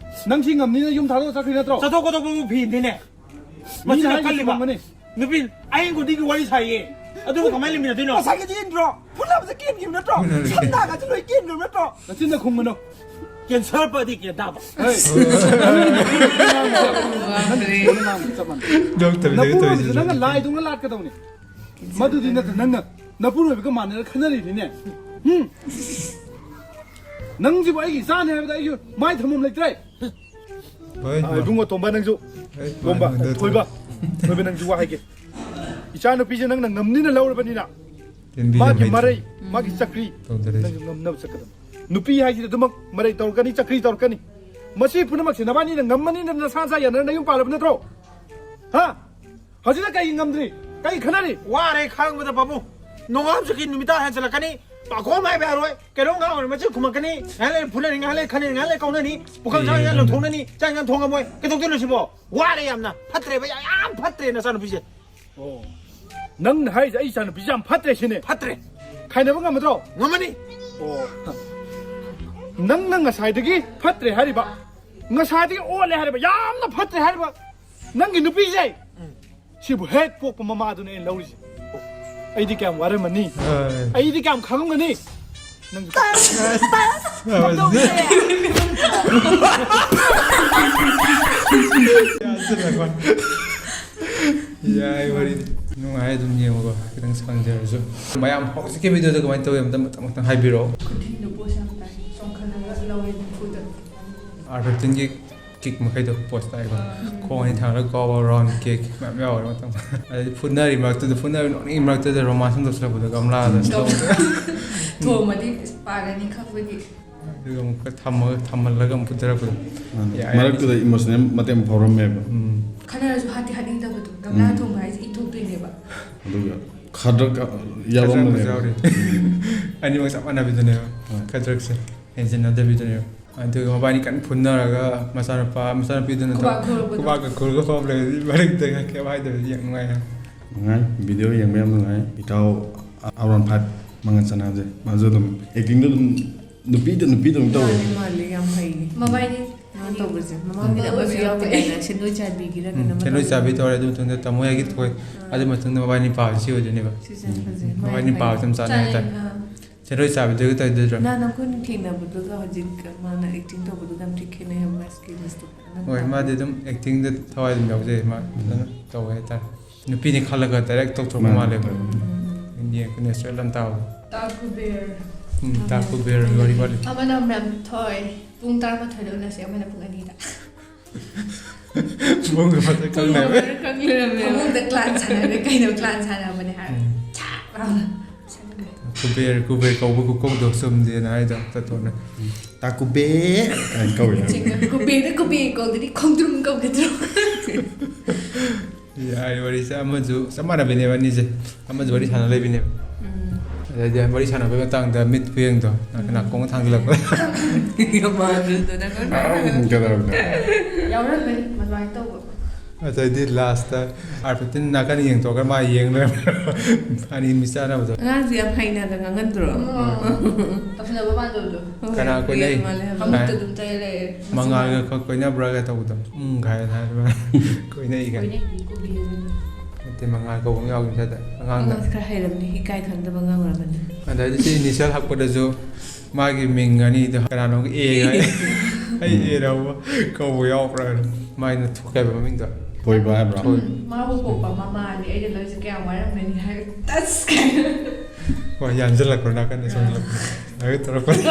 ꯅꯪ ꯁꯤ ꯉꯝꯅꯤꯅ ꯌꯨꯝ ꯊꯥꯗꯣꯛꯑ ꯆꯠꯈ꯭ꯔꯤ ꯅꯠꯇ꯭ꯔꯣ? ꯆꯠꯊꯣꯛ ꯈꯣꯠꯇꯣꯛꯄꯕꯨ ꯐꯤꯅꯤꯅꯦ꯫ ꯃꯤꯅ ꯃꯁꯤꯅ ꯍꯥꯏꯁꯤ ꯀꯜꯂꯤꯕ꯫ ꯆꯨꯝꯃꯝꯒꯅꯤ꯫ ꯅꯨꯄꯤ ꯑꯍꯤꯡ ꯈꯨꯗꯤꯡꯒꯤ ꯋꯥꯔꯤ ꯁꯥꯏꯌꯦ꯫ ꯑꯗꯨꯕꯨ ꯀꯃꯥꯏꯅ ꯂꯩꯃꯤꯟꯅꯗꯣꯏꯅꯣ? ꯉꯁꯥꯏꯒꯤꯗꯤ ꯏꯟꯗ꯭ꯔꯣ? ꯐꯨꯅꯕꯗ ꯀꯦꯟꯈꯤꯕ ꯅꯠꯇ꯭ꯔꯣ? ꯐꯨꯅꯕꯗ ꯁꯝ ꯀꯦꯟ- ꯅꯥꯒꯁꯨ ꯂꯣꯏ ꯀꯦꯟꯈꯤꯕ ꯅꯠꯇ꯭ꯔꯣ? ꯅꯆꯤꯟꯗ ꯈꯨꯝꯒꯅꯨ꯫ ꯀꯦꯟꯁꯔ ꯄꯛꯑꯗꯤ ꯀꯦꯟ ꯇꯥꯕ꯫ ꯍꯩ꯫ ꯅꯪ ꯉꯥꯡꯕ ꯆꯞ ꯃꯥꯟꯅꯩ꯫ ꯗꯣꯛꯇꯔꯗꯒꯤ ꯅꯄꯨꯔꯣꯏꯕꯗ ꯇꯧꯔꯤꯁꯦ ꯅꯪꯅ ꯂꯥꯏꯗꯧꯅ ꯂꯥꯠꯀꯗꯧꯅꯤ꯫ ꯃꯗꯨꯗꯤ ꯅꯠꯇꯦ, ꯅꯪꯅ ꯅꯄꯨꯔꯣꯏꯕꯒ ꯃꯥꯟꯅꯔ ꯈꯟꯅꯔꯤꯅꯤꯅꯦ꯫ ꯎꯝ? ꯅꯪꯁꯤꯕꯨ ꯑꯩꯒꯤ ꯏꯆꯥꯅꯦ ꯍꯥꯏꯕꯗ ꯑꯩꯁꯨ ꯃꯥꯏ ꯊꯝꯐꯝ ꯂꯩꯇ꯭ꯔꯦ꯫ ꯍꯣꯏ, ꯑ, ꯏꯕꯨꯡꯉꯣ ꯇꯣꯝꯕ ꯅꯪꯁꯨ꯫ ꯍꯣꯏ, ꯇꯣꯝꯕ, ꯃꯥꯅꯦ, ꯑꯗꯨ ꯊꯣꯏꯕ, ꯊꯣꯏꯕ ꯅꯪꯁꯨ ꯋꯥ ꯍꯥꯏꯒꯦ꯫ ꯏꯆꯥꯅꯨꯄꯤꯁꯦ ꯅꯪꯅ ꯉꯝꯅꯤꯅ ꯂꯧꯔꯕꯅꯤꯅ, ꯌꯦꯟꯕꯤ ꯃꯥꯒꯤ ꯌꯦꯟꯕꯤ ꯃꯔꯩ, ꯃꯥꯒꯤ ꯆꯀ꯭ꯔꯤ, ꯇꯧꯗꯔꯦ꯫ ꯅꯪꯁꯨ ꯉꯝꯅꯕ ꯆꯠꯀꯗꯕ꯫ ꯅꯨꯄꯤ ꯍꯥꯏꯁꯤꯗꯤ ꯑꯗꯨꯃꯛ ꯃꯔꯩ ꯇꯧꯔꯛꯀꯅꯤ, ꯆꯀ꯭ꯔꯤ ꯇꯧꯔꯛꯀꯅꯤ꯫ ꯃꯁꯤ ꯄꯨꯝꯅꯃꯛꯁꯦ ꯅꯕꯥꯅꯤꯅ ꯉꯝꯃꯅꯤꯅ ꯅꯁꯥ ꯅꯁꯥ ꯌꯥꯅꯔ ꯅꯌꯨꯝ ꯄꯥꯜꯂꯕ ꯅꯠꯇ꯭ꯔꯣ? ꯍꯥ? ꯍꯧꯖꯤꯛꯅ ꯀꯩꯒꯤ ꯉꯝꯗ꯭ꯔꯤ? ꯀꯩ ꯈꯟꯅꯔꯤ? ꯋꯥꯔꯦ ꯈꯥꯡꯕꯗ ꯄꯥꯕꯨꯡ꯫ ꯅꯣꯡꯉꯥꯟꯕꯗꯒꯤ ꯅꯨꯃꯤꯗꯥꯡ ꯍꯦꯟꯖꯜꯂꯛꯀꯅꯤ꯫ ꯄꯥꯈꯣꯝ ꯍꯥꯏꯕ ꯌꯥꯔꯣꯏ꯫ ꯀꯩꯅꯣꯝ ꯉꯥꯡꯉꯨꯔꯦ ꯃꯆꯤꯟ ꯈꯨꯝꯃꯛꯀꯅꯤ꯫ ꯉꯥꯏꯍꯥꯛ ꯂꯩꯔ ꯐꯨꯅꯅꯤ, ꯉꯥꯏꯍꯥꯛ ꯂꯩꯔ ꯈꯟꯅꯅꯤ, ꯉꯥꯏꯍꯥꯛ ꯂꯩꯔ ꯀꯧꯅꯅꯤ꯫ ꯄꯨꯈꯝ ꯆꯥꯛ ꯏꯟꯖꯥꯡ ꯂꯪꯊꯣꯛꯅꯅꯤ, ꯆꯥꯛ ꯏꯟꯖꯥꯡ ꯊꯣꯡꯉꯝꯃꯣꯏ꯫ ꯀꯩꯗꯧꯗꯣꯏꯅꯣ ꯁꯤꯕꯣ? ꯋꯥꯔꯦ ꯌꯥꯝꯅ꯫ ꯐꯠꯇ꯭ꯔꯦꯕ, ꯌꯥꯝ, ꯌꯥꯝ ꯐꯠꯇ꯭ꯔꯦ ꯅꯆꯥꯅꯨꯄꯤꯁꯦ꯫ ꯑꯣ꯫ ꯅꯪꯅ ꯍꯥꯏꯔꯤꯁꯦ ꯑꯩ ꯏꯆꯥꯅꯨꯄꯤꯁꯦ ꯌꯥꯝ ꯐꯠꯇ꯭ꯔꯦ ꯁꯤꯅꯦ? ꯐꯠꯇ꯭ꯔꯦ꯫ ꯈꯥꯏꯅꯕ ꯉꯝꯃꯗ꯭ꯔꯣ? ꯉꯝꯃꯅꯤ꯫ ꯑꯣ꯫ ꯅꯪꯅ ꯉꯁꯥꯏꯗꯒꯤ ꯐꯠꯇ꯭ꯔꯦ ꯍꯥꯏꯔꯤꯕ, ꯉꯁꯥꯏꯗꯒꯤ ꯑꯣꯠꯂꯦ ꯍꯥꯏꯔꯤꯕ, ꯌꯥꯝꯅ ꯐꯠꯇ꯭ꯔꯦ ꯍꯥꯏꯔꯤꯕ ꯅꯪꯒꯤ ꯅꯨꯄꯤꯁꯦ, ꯎꯝ꯫ ꯁꯤꯕꯨ ꯍꯦꯛ ꯄꯣꯛꯄ ꯃꯃꯥꯗꯨꯅ ꯑꯩꯅ ꯂꯧꯔꯤꯁꯦ꯫ ꯑꯩꯗꯤ ꯀꯌꯥꯝ ꯋꯥꯔꯝꯃꯅꯤ? ꯑꯦ꯫ ꯑꯩꯗꯤ ꯀꯌꯥꯝ ꯈꯪꯉꯝꯒꯅꯤ? ꯅꯪꯁꯨ ꯇꯁ! ꯇꯁ! ꯇꯧꯗꯧꯁꯦ꯫ ꯌꯥꯏ, ꯋꯥꯔꯤꯗꯤ ꯅꯨꯡꯉꯥꯏ, ꯑꯗꯨꯝ ꯌꯦꯡꯉꯨꯀꯣ, ꯈꯤꯇꯪ ꯁꯥꯡꯖꯔꯁꯨ꯫ ꯃꯌꯥꯝ ꯍꯧꯖꯤꯛꯀꯤ ꯚꯤꯗꯤꯑꯣꯗꯣ ꯀꯃꯥꯏꯅ ꯇꯧꯋꯤ ꯑꯝꯇ ꯃꯊꯪ ꯃꯊꯪ ꯍꯥꯏꯕꯤꯔꯛꯑꯣ꯫ ꯈꯨꯊꯤꯟꯗꯣ ꯄꯣꯁ ꯌꯥꯝ ꯇꯥꯏ꯫ ꯆꯣꯡꯈꯠꯂꯒ ꯂꯧꯔꯦ ꯅꯝꯐꯨꯗ꯫ ꯑꯥꯔ ꯐꯤꯐꯇꯤꯟꯒꯤ ꯀꯤꯛ ꯃꯈꯩꯗꯣ ꯄꯣꯁ ꯇꯥꯏꯀꯣ꯫ ꯈꯣꯡ ꯑꯅꯤ ꯊꯥꯡꯒꯠꯂꯒ ꯀꯥꯎꯕ, ꯔꯥꯎꯟ ꯀꯤꯛ ꯃꯌꯥꯝ ꯌꯥꯎꯔꯦ ꯃꯊꯪ꯫ ꯑꯗꯩꯗꯤ ꯐꯨꯠꯅꯔꯤ ꯃꯔꯛꯇꯨꯗ, ꯐꯨꯠꯅꯔꯤ ꯅꯣꯛꯅꯤꯡ ꯃꯔꯛꯇꯨꯗ ꯔꯣꯃꯥꯟꯁ ꯑꯃ ꯇꯧꯁꯤꯜꯂꯛꯄꯗꯣ ꯒꯝꯂꯥꯗ꯫ ꯊꯣꯝꯃꯗꯤ ꯄꯥꯔꯅꯤ ꯈꯪꯕꯒꯤ꯫ ꯑꯗꯨꯒ ꯑꯃꯨꯛꯀ ꯊꯝꯃꯒ, ꯊꯝꯍꯜꯂꯒ ꯑꯃꯨꯛ ꯐꯨꯠꯊꯔꯛꯄꯗꯣ꯫ ꯌꯥꯏ, ꯌꯥꯏ꯫ ꯃꯔꯛꯇꯨꯗ ꯏꯃꯣꯁꯅꯦꯜ ꯃꯇꯦꯛ ꯑꯃ ꯐꯥꯎꯔꯝꯃꯦꯕ꯫ ꯎꯝ꯫ ꯈꯠꯅꯔꯁꯨ ꯍꯥꯠꯇꯤ ꯍꯥꯠꯅꯤꯡꯗꯕꯗꯣ꯫ ꯒꯝꯂꯥ ꯊꯣꯝꯕ ꯍꯥꯏꯁꯦ ꯏ ꯊꯣꯛꯇꯣꯏꯅꯦꯕ꯫ ꯑꯗꯨꯒ ꯈꯗ꯭ꯔꯛ ꯌꯥꯎꯔꯝꯕꯅꯦꯕ꯫ ꯌꯥꯎꯔꯤ꯫ ꯑꯅꯤꯃꯛ ꯆꯞ ꯃꯥꯟꯅꯕꯤꯗꯨꯅꯦꯕ꯫ ꯍꯣꯏ꯫ ꯈꯗ꯭ꯔꯛꯁꯦ ꯍꯦꯟꯖꯤꯟꯅꯗꯕꯤꯗꯨꯅꯦꯕ꯫ ꯑꯗꯨꯒ ꯃꯕꯥꯅꯤ ꯀꯟꯅ ꯐꯨꯅꯔꯒ ꯃꯆꯥꯅꯨꯄꯥ, ꯃꯆꯥꯅꯨꯄꯤꯗꯨꯅ ꯈꯨꯕꯥꯛ ꯈꯨꯔꯛꯄꯗꯣ꯫ ꯈꯨꯕꯥꯛꯀ ꯈꯨꯔꯒ ꯐꯝ ꯂꯩꯔꯗꯤ ꯃꯔꯛꯇ ꯀꯩꯝ ꯍꯥꯏꯗꯕꯗꯤ ꯌꯥꯝ ꯅꯨꯡꯉꯥꯏ ꯍꯥꯏ꯫ ꯅꯨꯡꯉꯥꯏ, ꯚꯤꯗꯤꯑꯣ ꯌꯦꯡꯕ ꯌꯥꯝ ꯅꯨꯡꯉꯥꯏ꯫ ꯏꯇꯥꯎ ꯑꯥꯔ ꯋꯥꯟ ꯐꯥꯏꯚ ꯃꯉꯥꯜ ꯆꯅꯥꯁꯦ, ꯃꯥꯁꯨ ꯑꯗꯨꯝ ꯑꯦꯛꯇꯤꯡꯗꯣ ꯑꯗꯨꯝ ꯅꯨꯄꯤꯗ ꯅꯨꯄꯤꯗꯧꯅ ꯇꯧꯋꯦ꯫ ꯃꯥꯜꯂꯤ, ꯃꯥꯜꯂꯤ, ꯌꯥꯝ ꯍꯩꯌꯦ꯫ ꯃꯕꯥꯏꯅꯤ ꯃꯥꯅ ꯇꯧꯕꯁꯦ ꯃꯃꯥꯡꯒꯤꯗ ꯑꯃꯁꯨ ꯌꯥꯎꯈꯤꯗꯥꯏꯅꯦ, ꯁꯦꯟꯗꯣꯏ ꯆꯥꯕꯤꯒꯤꯔ ꯎꯝ, ꯀꯩꯅꯣꯝꯃ ꯁꯦꯟꯗꯣꯏ ꯇꯧꯕꯅꯦ꯫ ꯆꯥꯕꯤ ꯇꯧꯔꯦ, ꯑꯗꯨ ꯃꯇꯨꯡꯗ ꯇꯥꯃꯣ ꯌꯥꯏꯒꯤ ꯊꯣꯏ꯫ ꯑꯗꯨ ꯃꯇꯨꯡꯗ ꯃꯕꯥꯅꯤ ꯄꯥꯕ ꯁꯤ ꯑꯣꯏꯗꯣꯏꯅꯦꯕ꯫ ꯁꯤꯁꯦ ꯐꯖꯩ꯫ ꯃꯕꯥꯅꯤ ꯄꯥꯕꯁꯦ ꯌꯥꯝ ꯆꯥꯟꯅꯩ ꯍꯥꯏꯇꯥꯔꯦ꯫ ꯁꯦꯟꯗꯣꯏ ꯆꯥꯕꯤꯗꯨꯒ ꯇꯧꯗꯣꯏꯗ꯭ꯔꯣ? ꯅꯍꯥꯟ ꯑꯩꯈꯣꯏꯅ ꯊꯦꯡꯅꯕꯗꯨꯒ ꯍꯧꯖꯤꯛ ꯃꯥꯅ ꯑꯦꯛꯇꯤꯡ ꯇꯧꯕꯗꯨꯒ ꯌꯥꯝ ꯊꯤ ꯈꯦꯠꯅꯩ ꯍꯥꯏꯕ, ꯃꯥꯏ ꯁ꯭ꯀꯤꯜꯁꯇꯣ ꯐꯖꯅ ꯍꯣꯏ, ꯇꯧꯋꯦ꯫ ꯃꯥꯗꯤ ꯑꯗꯨꯝ ꯑꯦꯛꯇꯤꯡꯗ ꯊꯋꯥꯏ ꯑꯗꯨꯝ ꯌꯥꯎꯖꯩ, ꯃꯥ ꯐꯖꯅ ꯇꯧꯋꯦ ꯍꯥꯏꯇꯥꯔꯦ꯫ ꯅꯨꯄꯤꯅꯤ ꯈꯜꯂꯒ ꯗꯥꯏꯔꯦꯛ ꯇꯧꯊꯣꯔꯛꯄ ꯃꯥꯅꯦ꯫ ꯃꯥꯜꯂꯦꯕ꯫ ꯎꯝ꯫ ꯌꯦꯡꯉ ꯅꯦꯆꯔꯦꯜ ꯑꯃ ꯇꯥꯕꯗꯣ꯫ ꯇꯥ ꯀꯨꯕꯦꯔ꯫ ꯎꯝ, ꯇꯥ ꯀꯨꯕꯦꯔꯒꯤ ꯋꯥꯔꯤ ꯋꯥꯔꯤ꯫ ꯑꯃꯅ ꯃꯦꯝ ꯊꯣꯏ ꯄꯨꯡ ꯇꯔꯥꯃꯥꯊꯣꯏꯗ ꯎꯅꯁꯦ, ꯑꯃꯅ ꯄꯨꯡ ꯑꯅꯤꯗ꯫ ꯄꯨꯡ ꯑꯃꯗ ꯈꯪꯅꯔꯦ꯫ ꯐꯃꯨꯡꯗ ꯀ꯭ꯂꯥꯟ ꯁꯥꯟꯅꯈ꯭ꯔꯦ꯫ ꯀꯩꯅꯣ ꯀ꯭ꯂꯥꯟ ꯁꯥꯟꯅꯕꯅꯦ ꯍꯥꯏꯔ꯫ ꯎꯝ꯫ ꯆꯥꯛ ꯂꯥꯎꯅ ꯁꯪꯈ꯭ꯔꯦ꯫ ꯀꯨꯕꯦꯔ, ꯀꯨꯕꯦꯔ ꯀꯧꯕ ꯈꯨꯀꯧꯗꯣ ꯆꯨꯝꯗꯦꯅ ꯍꯥꯏꯗꯣ ꯇꯥꯇꯣꯟꯅ꯫ ꯇꯥꯀꯨꯕꯦ ꯀꯥꯏꯅ ꯀꯧꯋꯦ꯫ ꯆꯤꯡꯅ ꯀꯨꯕꯦꯔꯗ ꯀꯨꯕꯦ ꯀꯧꯗꯗꯤ ꯈꯣꯡꯗ꯭ꯔꯨꯝ ꯀꯧꯒꯗ꯭ꯔꯣ? ꯌꯥꯔꯦ, ꯋꯥꯔꯤꯁꯦ ꯑꯃꯁꯨ ꯆꯞ ꯃꯥꯟꯅꯕꯤꯅꯦꯕ ꯑꯅꯤꯁꯦ꯫ ꯑꯃꯁꯨ ꯋꯥꯔꯤ ꯁꯥꯟꯅ ꯂꯩꯕꯤꯅꯦꯕ꯫ ꯎꯝ꯫ ꯑꯗꯩꯗꯤ ꯋꯥꯔꯤ ꯁꯥꯟꯅꯕꯒꯤ ꯃꯇꯥꯡꯗ ꯃꯤꯠ ꯈꯨꯌꯦꯡꯗꯣ, ꯅꯥꯀꯣꯡ ꯊꯥꯡꯖꯤꯜꯂꯛꯄ꯫ ꯃꯥꯟꯗ꯭ꯔꯗꯅ ꯀꯩꯗꯧꯔꯕꯅꯣ? ꯌꯥꯎꯔꯝꯒꯅꯤ ꯑꯗꯨꯃꯥꯏꯅ ꯇꯧꯕ꯫ ꯑꯗꯩꯗꯤ ꯂꯥꯁꯇ ꯑꯥꯔ ꯐꯤꯐꯇꯤꯟ ꯅꯥꯀꯟ ꯌꯦꯡꯊꯣꯛꯑꯒ ꯃꯥ ꯌꯦꯡ ꯂꯩꯔꯝꯃꯦ꯫ ꯑꯅꯤ ꯃꯤꯆꯥꯟꯅꯕꯗꯣ꯫ ꯑꯉꯥꯡꯁꯦ ꯌꯥꯝ ꯍꯩꯅꯒ ꯉꯥꯡꯍꯟꯗ꯭ꯔꯣ? ꯇꯧꯁꯤꯟꯅꯕ ꯃꯥꯟꯗꯕꯗꯣ꯫ ꯍꯣꯏ, ꯀꯅꯥ ꯀꯣꯏꯅꯩ? ꯌꯥꯝ ꯃꯥꯜꯂꯦ ꯍꯥꯏꯕ꯫ ꯐꯃꯨꯡꯗ ꯑꯗꯨꯝ ꯇꯩ ꯂꯩꯔꯦ꯫ ꯃꯉꯥꯜꯒ ꯈꯛ ꯀꯣꯏꯅꯕ꯭ꯔꯥꯒ ꯇꯧꯕꯗꯣ꯫ ꯎꯝ ꯀꯥꯏꯅ ꯍꯥꯏꯕ꯫ ꯀꯣꯏꯅꯩ ꯀꯥꯏꯅ꯫ ꯀꯣꯏꯅꯩꯗꯤ ꯀꯨꯕꯦꯔꯗꯨꯅ꯫ ꯅꯠꯇꯦ, ꯃꯉꯥꯜ ꯀꯧꯕ ꯑꯃ ꯌꯥꯎꯈꯤꯕ ꯁ꯭ꯋꯥꯏꯗ꯫ ꯑꯉꯥꯡꯗ꯫ ꯑꯉꯥꯡꯁꯦ ꯈꯔ ꯍꯩꯔꯝꯅꯤ, ꯏꯀꯥꯏ ꯈꯪꯗꯕ ꯑꯉꯥꯡ ꯑꯣꯏꯔꯝꯃꯅꯤ꯫ ꯑꯗꯩꯗꯤ ꯁꯤ ꯏꯅꯤꯁꯤꯌꯦꯜ ꯍꯛꯄꯗꯁꯨ ꯃꯥꯒꯤ ꯃꯤꯡ ꯑꯅꯤꯗꯣ ꯀꯅꯥꯅꯣꯝꯒ ꯑꯦꯒ ꯍꯥꯏ꯫ ꯑꯩ ꯑꯦ ꯂꯧꯕ ꯀꯧꯕ ꯌꯥꯎꯕ꯭ꯔꯥ ꯍꯥꯏꯅ꯫ ꯃꯥꯏꯅ ꯊꯣꯛꯈꯤꯕ ꯃꯃꯤꯡꯗꯣ꯫ ꯊꯣꯏꯕ ꯍꯥꯏꯕ꯭ꯔꯣ? ꯎꯝ, ꯃꯥꯕꯨ ꯄꯣꯛꯄ ꯃꯃꯥꯅꯤ ꯑꯩꯅ ꯂꯧꯔꯤꯁꯦ ꯀꯌꯥꯝ ꯋꯥꯔꯝꯒꯅꯤ ꯍꯥꯏꯔ ꯇꯁ ꯀꯥꯏꯅ꯫ ꯍꯣꯏ, ꯌꯥꯟꯁꯤꯜꯂꯛꯄ꯭ꯔꯣ ꯅꯥꯀꯟꯗ ꯁꯣꯝꯗ? ꯂꯥꯏꯔꯤꯛ ꯇꯧꯔꯛꯄꯅꯤ꯫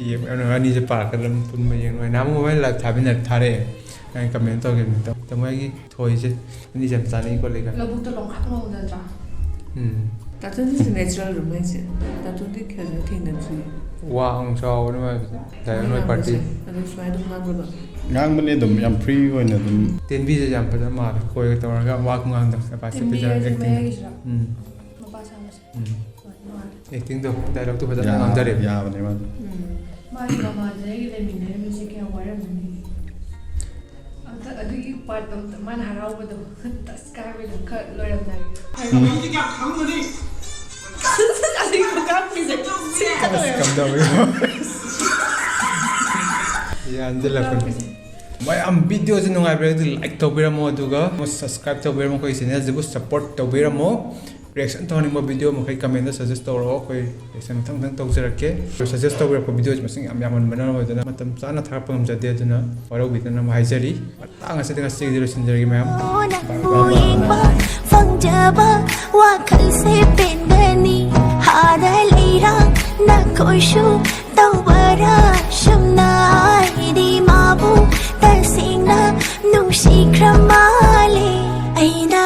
ꯌꯦꯡꯉꯣ, ꯑꯅꯤꯁꯦ ꯄꯥꯔꯛꯀꯗ꯭ꯔ ꯑꯗꯨꯝ ꯄꯨꯟꯕ ꯌꯦꯡꯉꯣ꯫ ꯅꯍꯥꯟꯃꯨꯛ ꯃꯣꯕꯥꯏꯜ ꯂꯥꯏꯐ ꯊꯥꯃꯤꯟꯅ ꯊꯥꯔꯛꯑꯦ꯫ ꯑꯩꯅ ꯀꯃꯦꯟ ꯇꯧꯈꯤꯕꯅꯤ꯫ ꯇꯥꯃꯣ ꯑꯩꯒꯤ ꯊꯣꯏꯁꯦ ꯑꯅꯤꯁꯦ ꯌꯥꯝ ꯆꯥꯅꯩ ꯈꯣꯠꯂꯦ ꯀꯥꯏꯅ꯫ ꯂꯧꯕꯨꯛꯇ ꯂꯣꯡꯈꯥꯛ ꯂꯣꯡꯗꯗ꯭ꯔꯥ? ꯎꯝ꯫ ꯇꯥꯇꯣꯟꯁꯤꯁꯨ natural ꯔꯨꯝꯃꯦꯠꯁꯦ꯫ ꯇꯥꯇꯣꯟꯗꯤ ꯈꯔ ꯊꯦꯡꯅꯗ꯭ꯔꯤ꯫ ꯋꯥꯡ ꯆꯥꯎꯕꯅꯤ ꯃꯥꯏꯁꯦ꯫ ꯗꯥꯏꯔꯦꯛ ꯅꯣꯏ ꯄꯥꯔꯇꯤ꯫ ꯑꯗꯨꯝ ꯁꯨꯃꯥꯏꯅ ꯑꯗꯨꯝ ꯉꯥꯡꯕꯗꯣ꯫ ꯉꯥꯡꯕꯅꯦ ꯑꯗꯨꯝ ꯌꯥꯝ ꯐ꯭ꯔꯤ ꯑꯣꯏꯅ ꯑꯗꯨꯝ꯫ ꯇꯦꯟꯕꯤꯁꯦ ꯌꯥꯝ ꯐꯖꯅ ꯃꯥꯜꯂꯦ꯫ ꯀꯣꯏꯒ ꯇꯧꯔꯒ ꯋꯥ ꯈꯨꯉꯥꯡꯗꯣ꯫ ꯀꯄꯥꯁꯤꯇꯤ ꯇꯦꯟꯕꯤ ꯐꯖꯅ ꯍꯥꯏꯁꯦ ꯑꯦꯛꯇꯤꯡ꯫ ꯃꯌꯥꯏꯒꯤꯁꯤꯔꯥ? ꯎꯝ꯫ ꯃꯄꯥ ꯁꯥꯕꯁꯦ꯫ ꯎꯝ꯫ ꯍꯣꯏ, ꯃꯥꯅꯦ꯫ ꯑꯦꯛꯇꯤꯡꯗꯣ ꯗꯥꯏꯂꯣꯛꯇꯣ ꯐꯖꯅ ꯌꯥ- ꯉꯥꯡꯊꯔꯦꯕ꯫ ꯌꯥꯕꯅꯦ ꯃꯥꯗꯣ꯫ ꯎꯝ꯫ ꯃꯥꯒꯤ ꯃꯃꯥꯗꯨꯅ ꯑꯩꯒ ꯂꯩꯃꯤꯟꯅꯔꯝꯃꯤꯁꯦ ꯀꯌꯥꯝ ꯋꯥꯔꯝꯃꯅꯤ꯫ ꯑꯝꯇ ꯑꯗꯨꯒꯤ ꯄꯥꯔꯠꯇꯣ ꯑꯝꯇ ꯃꯥꯅ ꯍꯔꯥꯎꯕꯗꯣ ꯇꯁ ꯀꯥꯏꯕꯗꯣ ꯈꯔ ꯂꯣꯏꯔꯝꯗꯥꯏ꯫ ꯑꯁꯤꯒꯤ ꯈꯨꯀꯥꯞꯄꯤꯁꯦ ꯁꯤ ꯈꯛꯇ ꯑꯣꯏꯔꯝꯃꯅꯤ꯫ ꯀꯝꯗꯧꯋꯤ? ꯌꯥꯟꯁꯤꯜꯂꯛꯄꯅꯤ꯫ ꯃꯌꯥꯝ ꯚꯤꯗꯤꯑꯣꯁꯦ ꯅꯨꯡꯉꯥꯏꯕꯤꯔꯒꯗꯤ ꯂꯥꯏꯛ ꯇꯧꯕꯤꯔꯝꯃꯣ, ꯑꯗꯨꯒ ꯁꯕꯁꯀ꯭ꯔꯥꯏꯕ ꯇꯧꯕꯤꯔꯝꯃꯣ, ꯑꯩꯈꯣꯏ ꯆꯦꯅꯦꯜꯁꯤꯕꯨ ꯁꯞꯄꯣꯔꯠ ꯇꯧꯕꯤꯔꯝꯃꯣ꯫ ꯔꯤꯌꯦꯛꯁꯟ ꯇꯧꯍꯟꯅꯤꯡꯕ ꯚꯤꯗꯤꯑꯣ ꯃꯈꯩ ꯀꯃꯦꯟꯗ ꯁꯖꯦꯁ ꯇꯧꯔꯛꯑꯣ, ꯑꯩꯈꯣꯏ ꯔꯤꯌꯦꯛꯁꯟ ꯃꯊꯪ ꯃꯊꯪ ꯇꯧꯖꯔꯛꯀꯦ꯫ ꯁꯖꯦꯁ ꯇꯧꯕꯤꯔꯛꯄ ꯚꯤꯗꯤꯑꯣꯁꯦ ꯃꯁꯤꯡ ꯌꯥꯝ ꯌꯥꯝꯃꯟꯕꯅ ꯑꯣꯏꯗꯅ ꯃꯇꯝ ꯆꯥꯅ ꯊꯥꯔꯛꯄ ꯉꯝꯖꯗꯦ, ꯑꯗꯨꯅ ꯋꯥꯔꯧꯕꯤꯗꯅꯕ ꯍꯥꯏꯖꯔꯤ꯫ ꯃꯇꯥꯡ ꯑꯁꯤꯗ ꯉꯁꯤꯒꯤꯗꯤ ꯂꯣꯏꯁꯤꯟꯖꯔꯒꯦ ꯃꯌꯥꯝ꯫ ꯅꯪꯕꯨ ꯌꯦꯡꯕ ꯐꯪꯖꯕ ꯋꯥꯈꯜꯁꯦ ꯄꯦꯟꯒꯅꯤ꯫ ꯑꯥꯗ ꯂꯩꯔꯥꯡꯅ ꯀꯣꯏꯁꯨ ꯇꯧꯕꯔꯥ ꯁꯨꯝꯅ ꯑꯩꯗꯤ ꯃꯥꯕꯨ ꯇꯁꯦꯡꯅ ꯅꯨꯡꯁꯤꯈ꯭ꯔ ꯃꯥꯜꯂꯦ꯫ ꯑꯩꯅ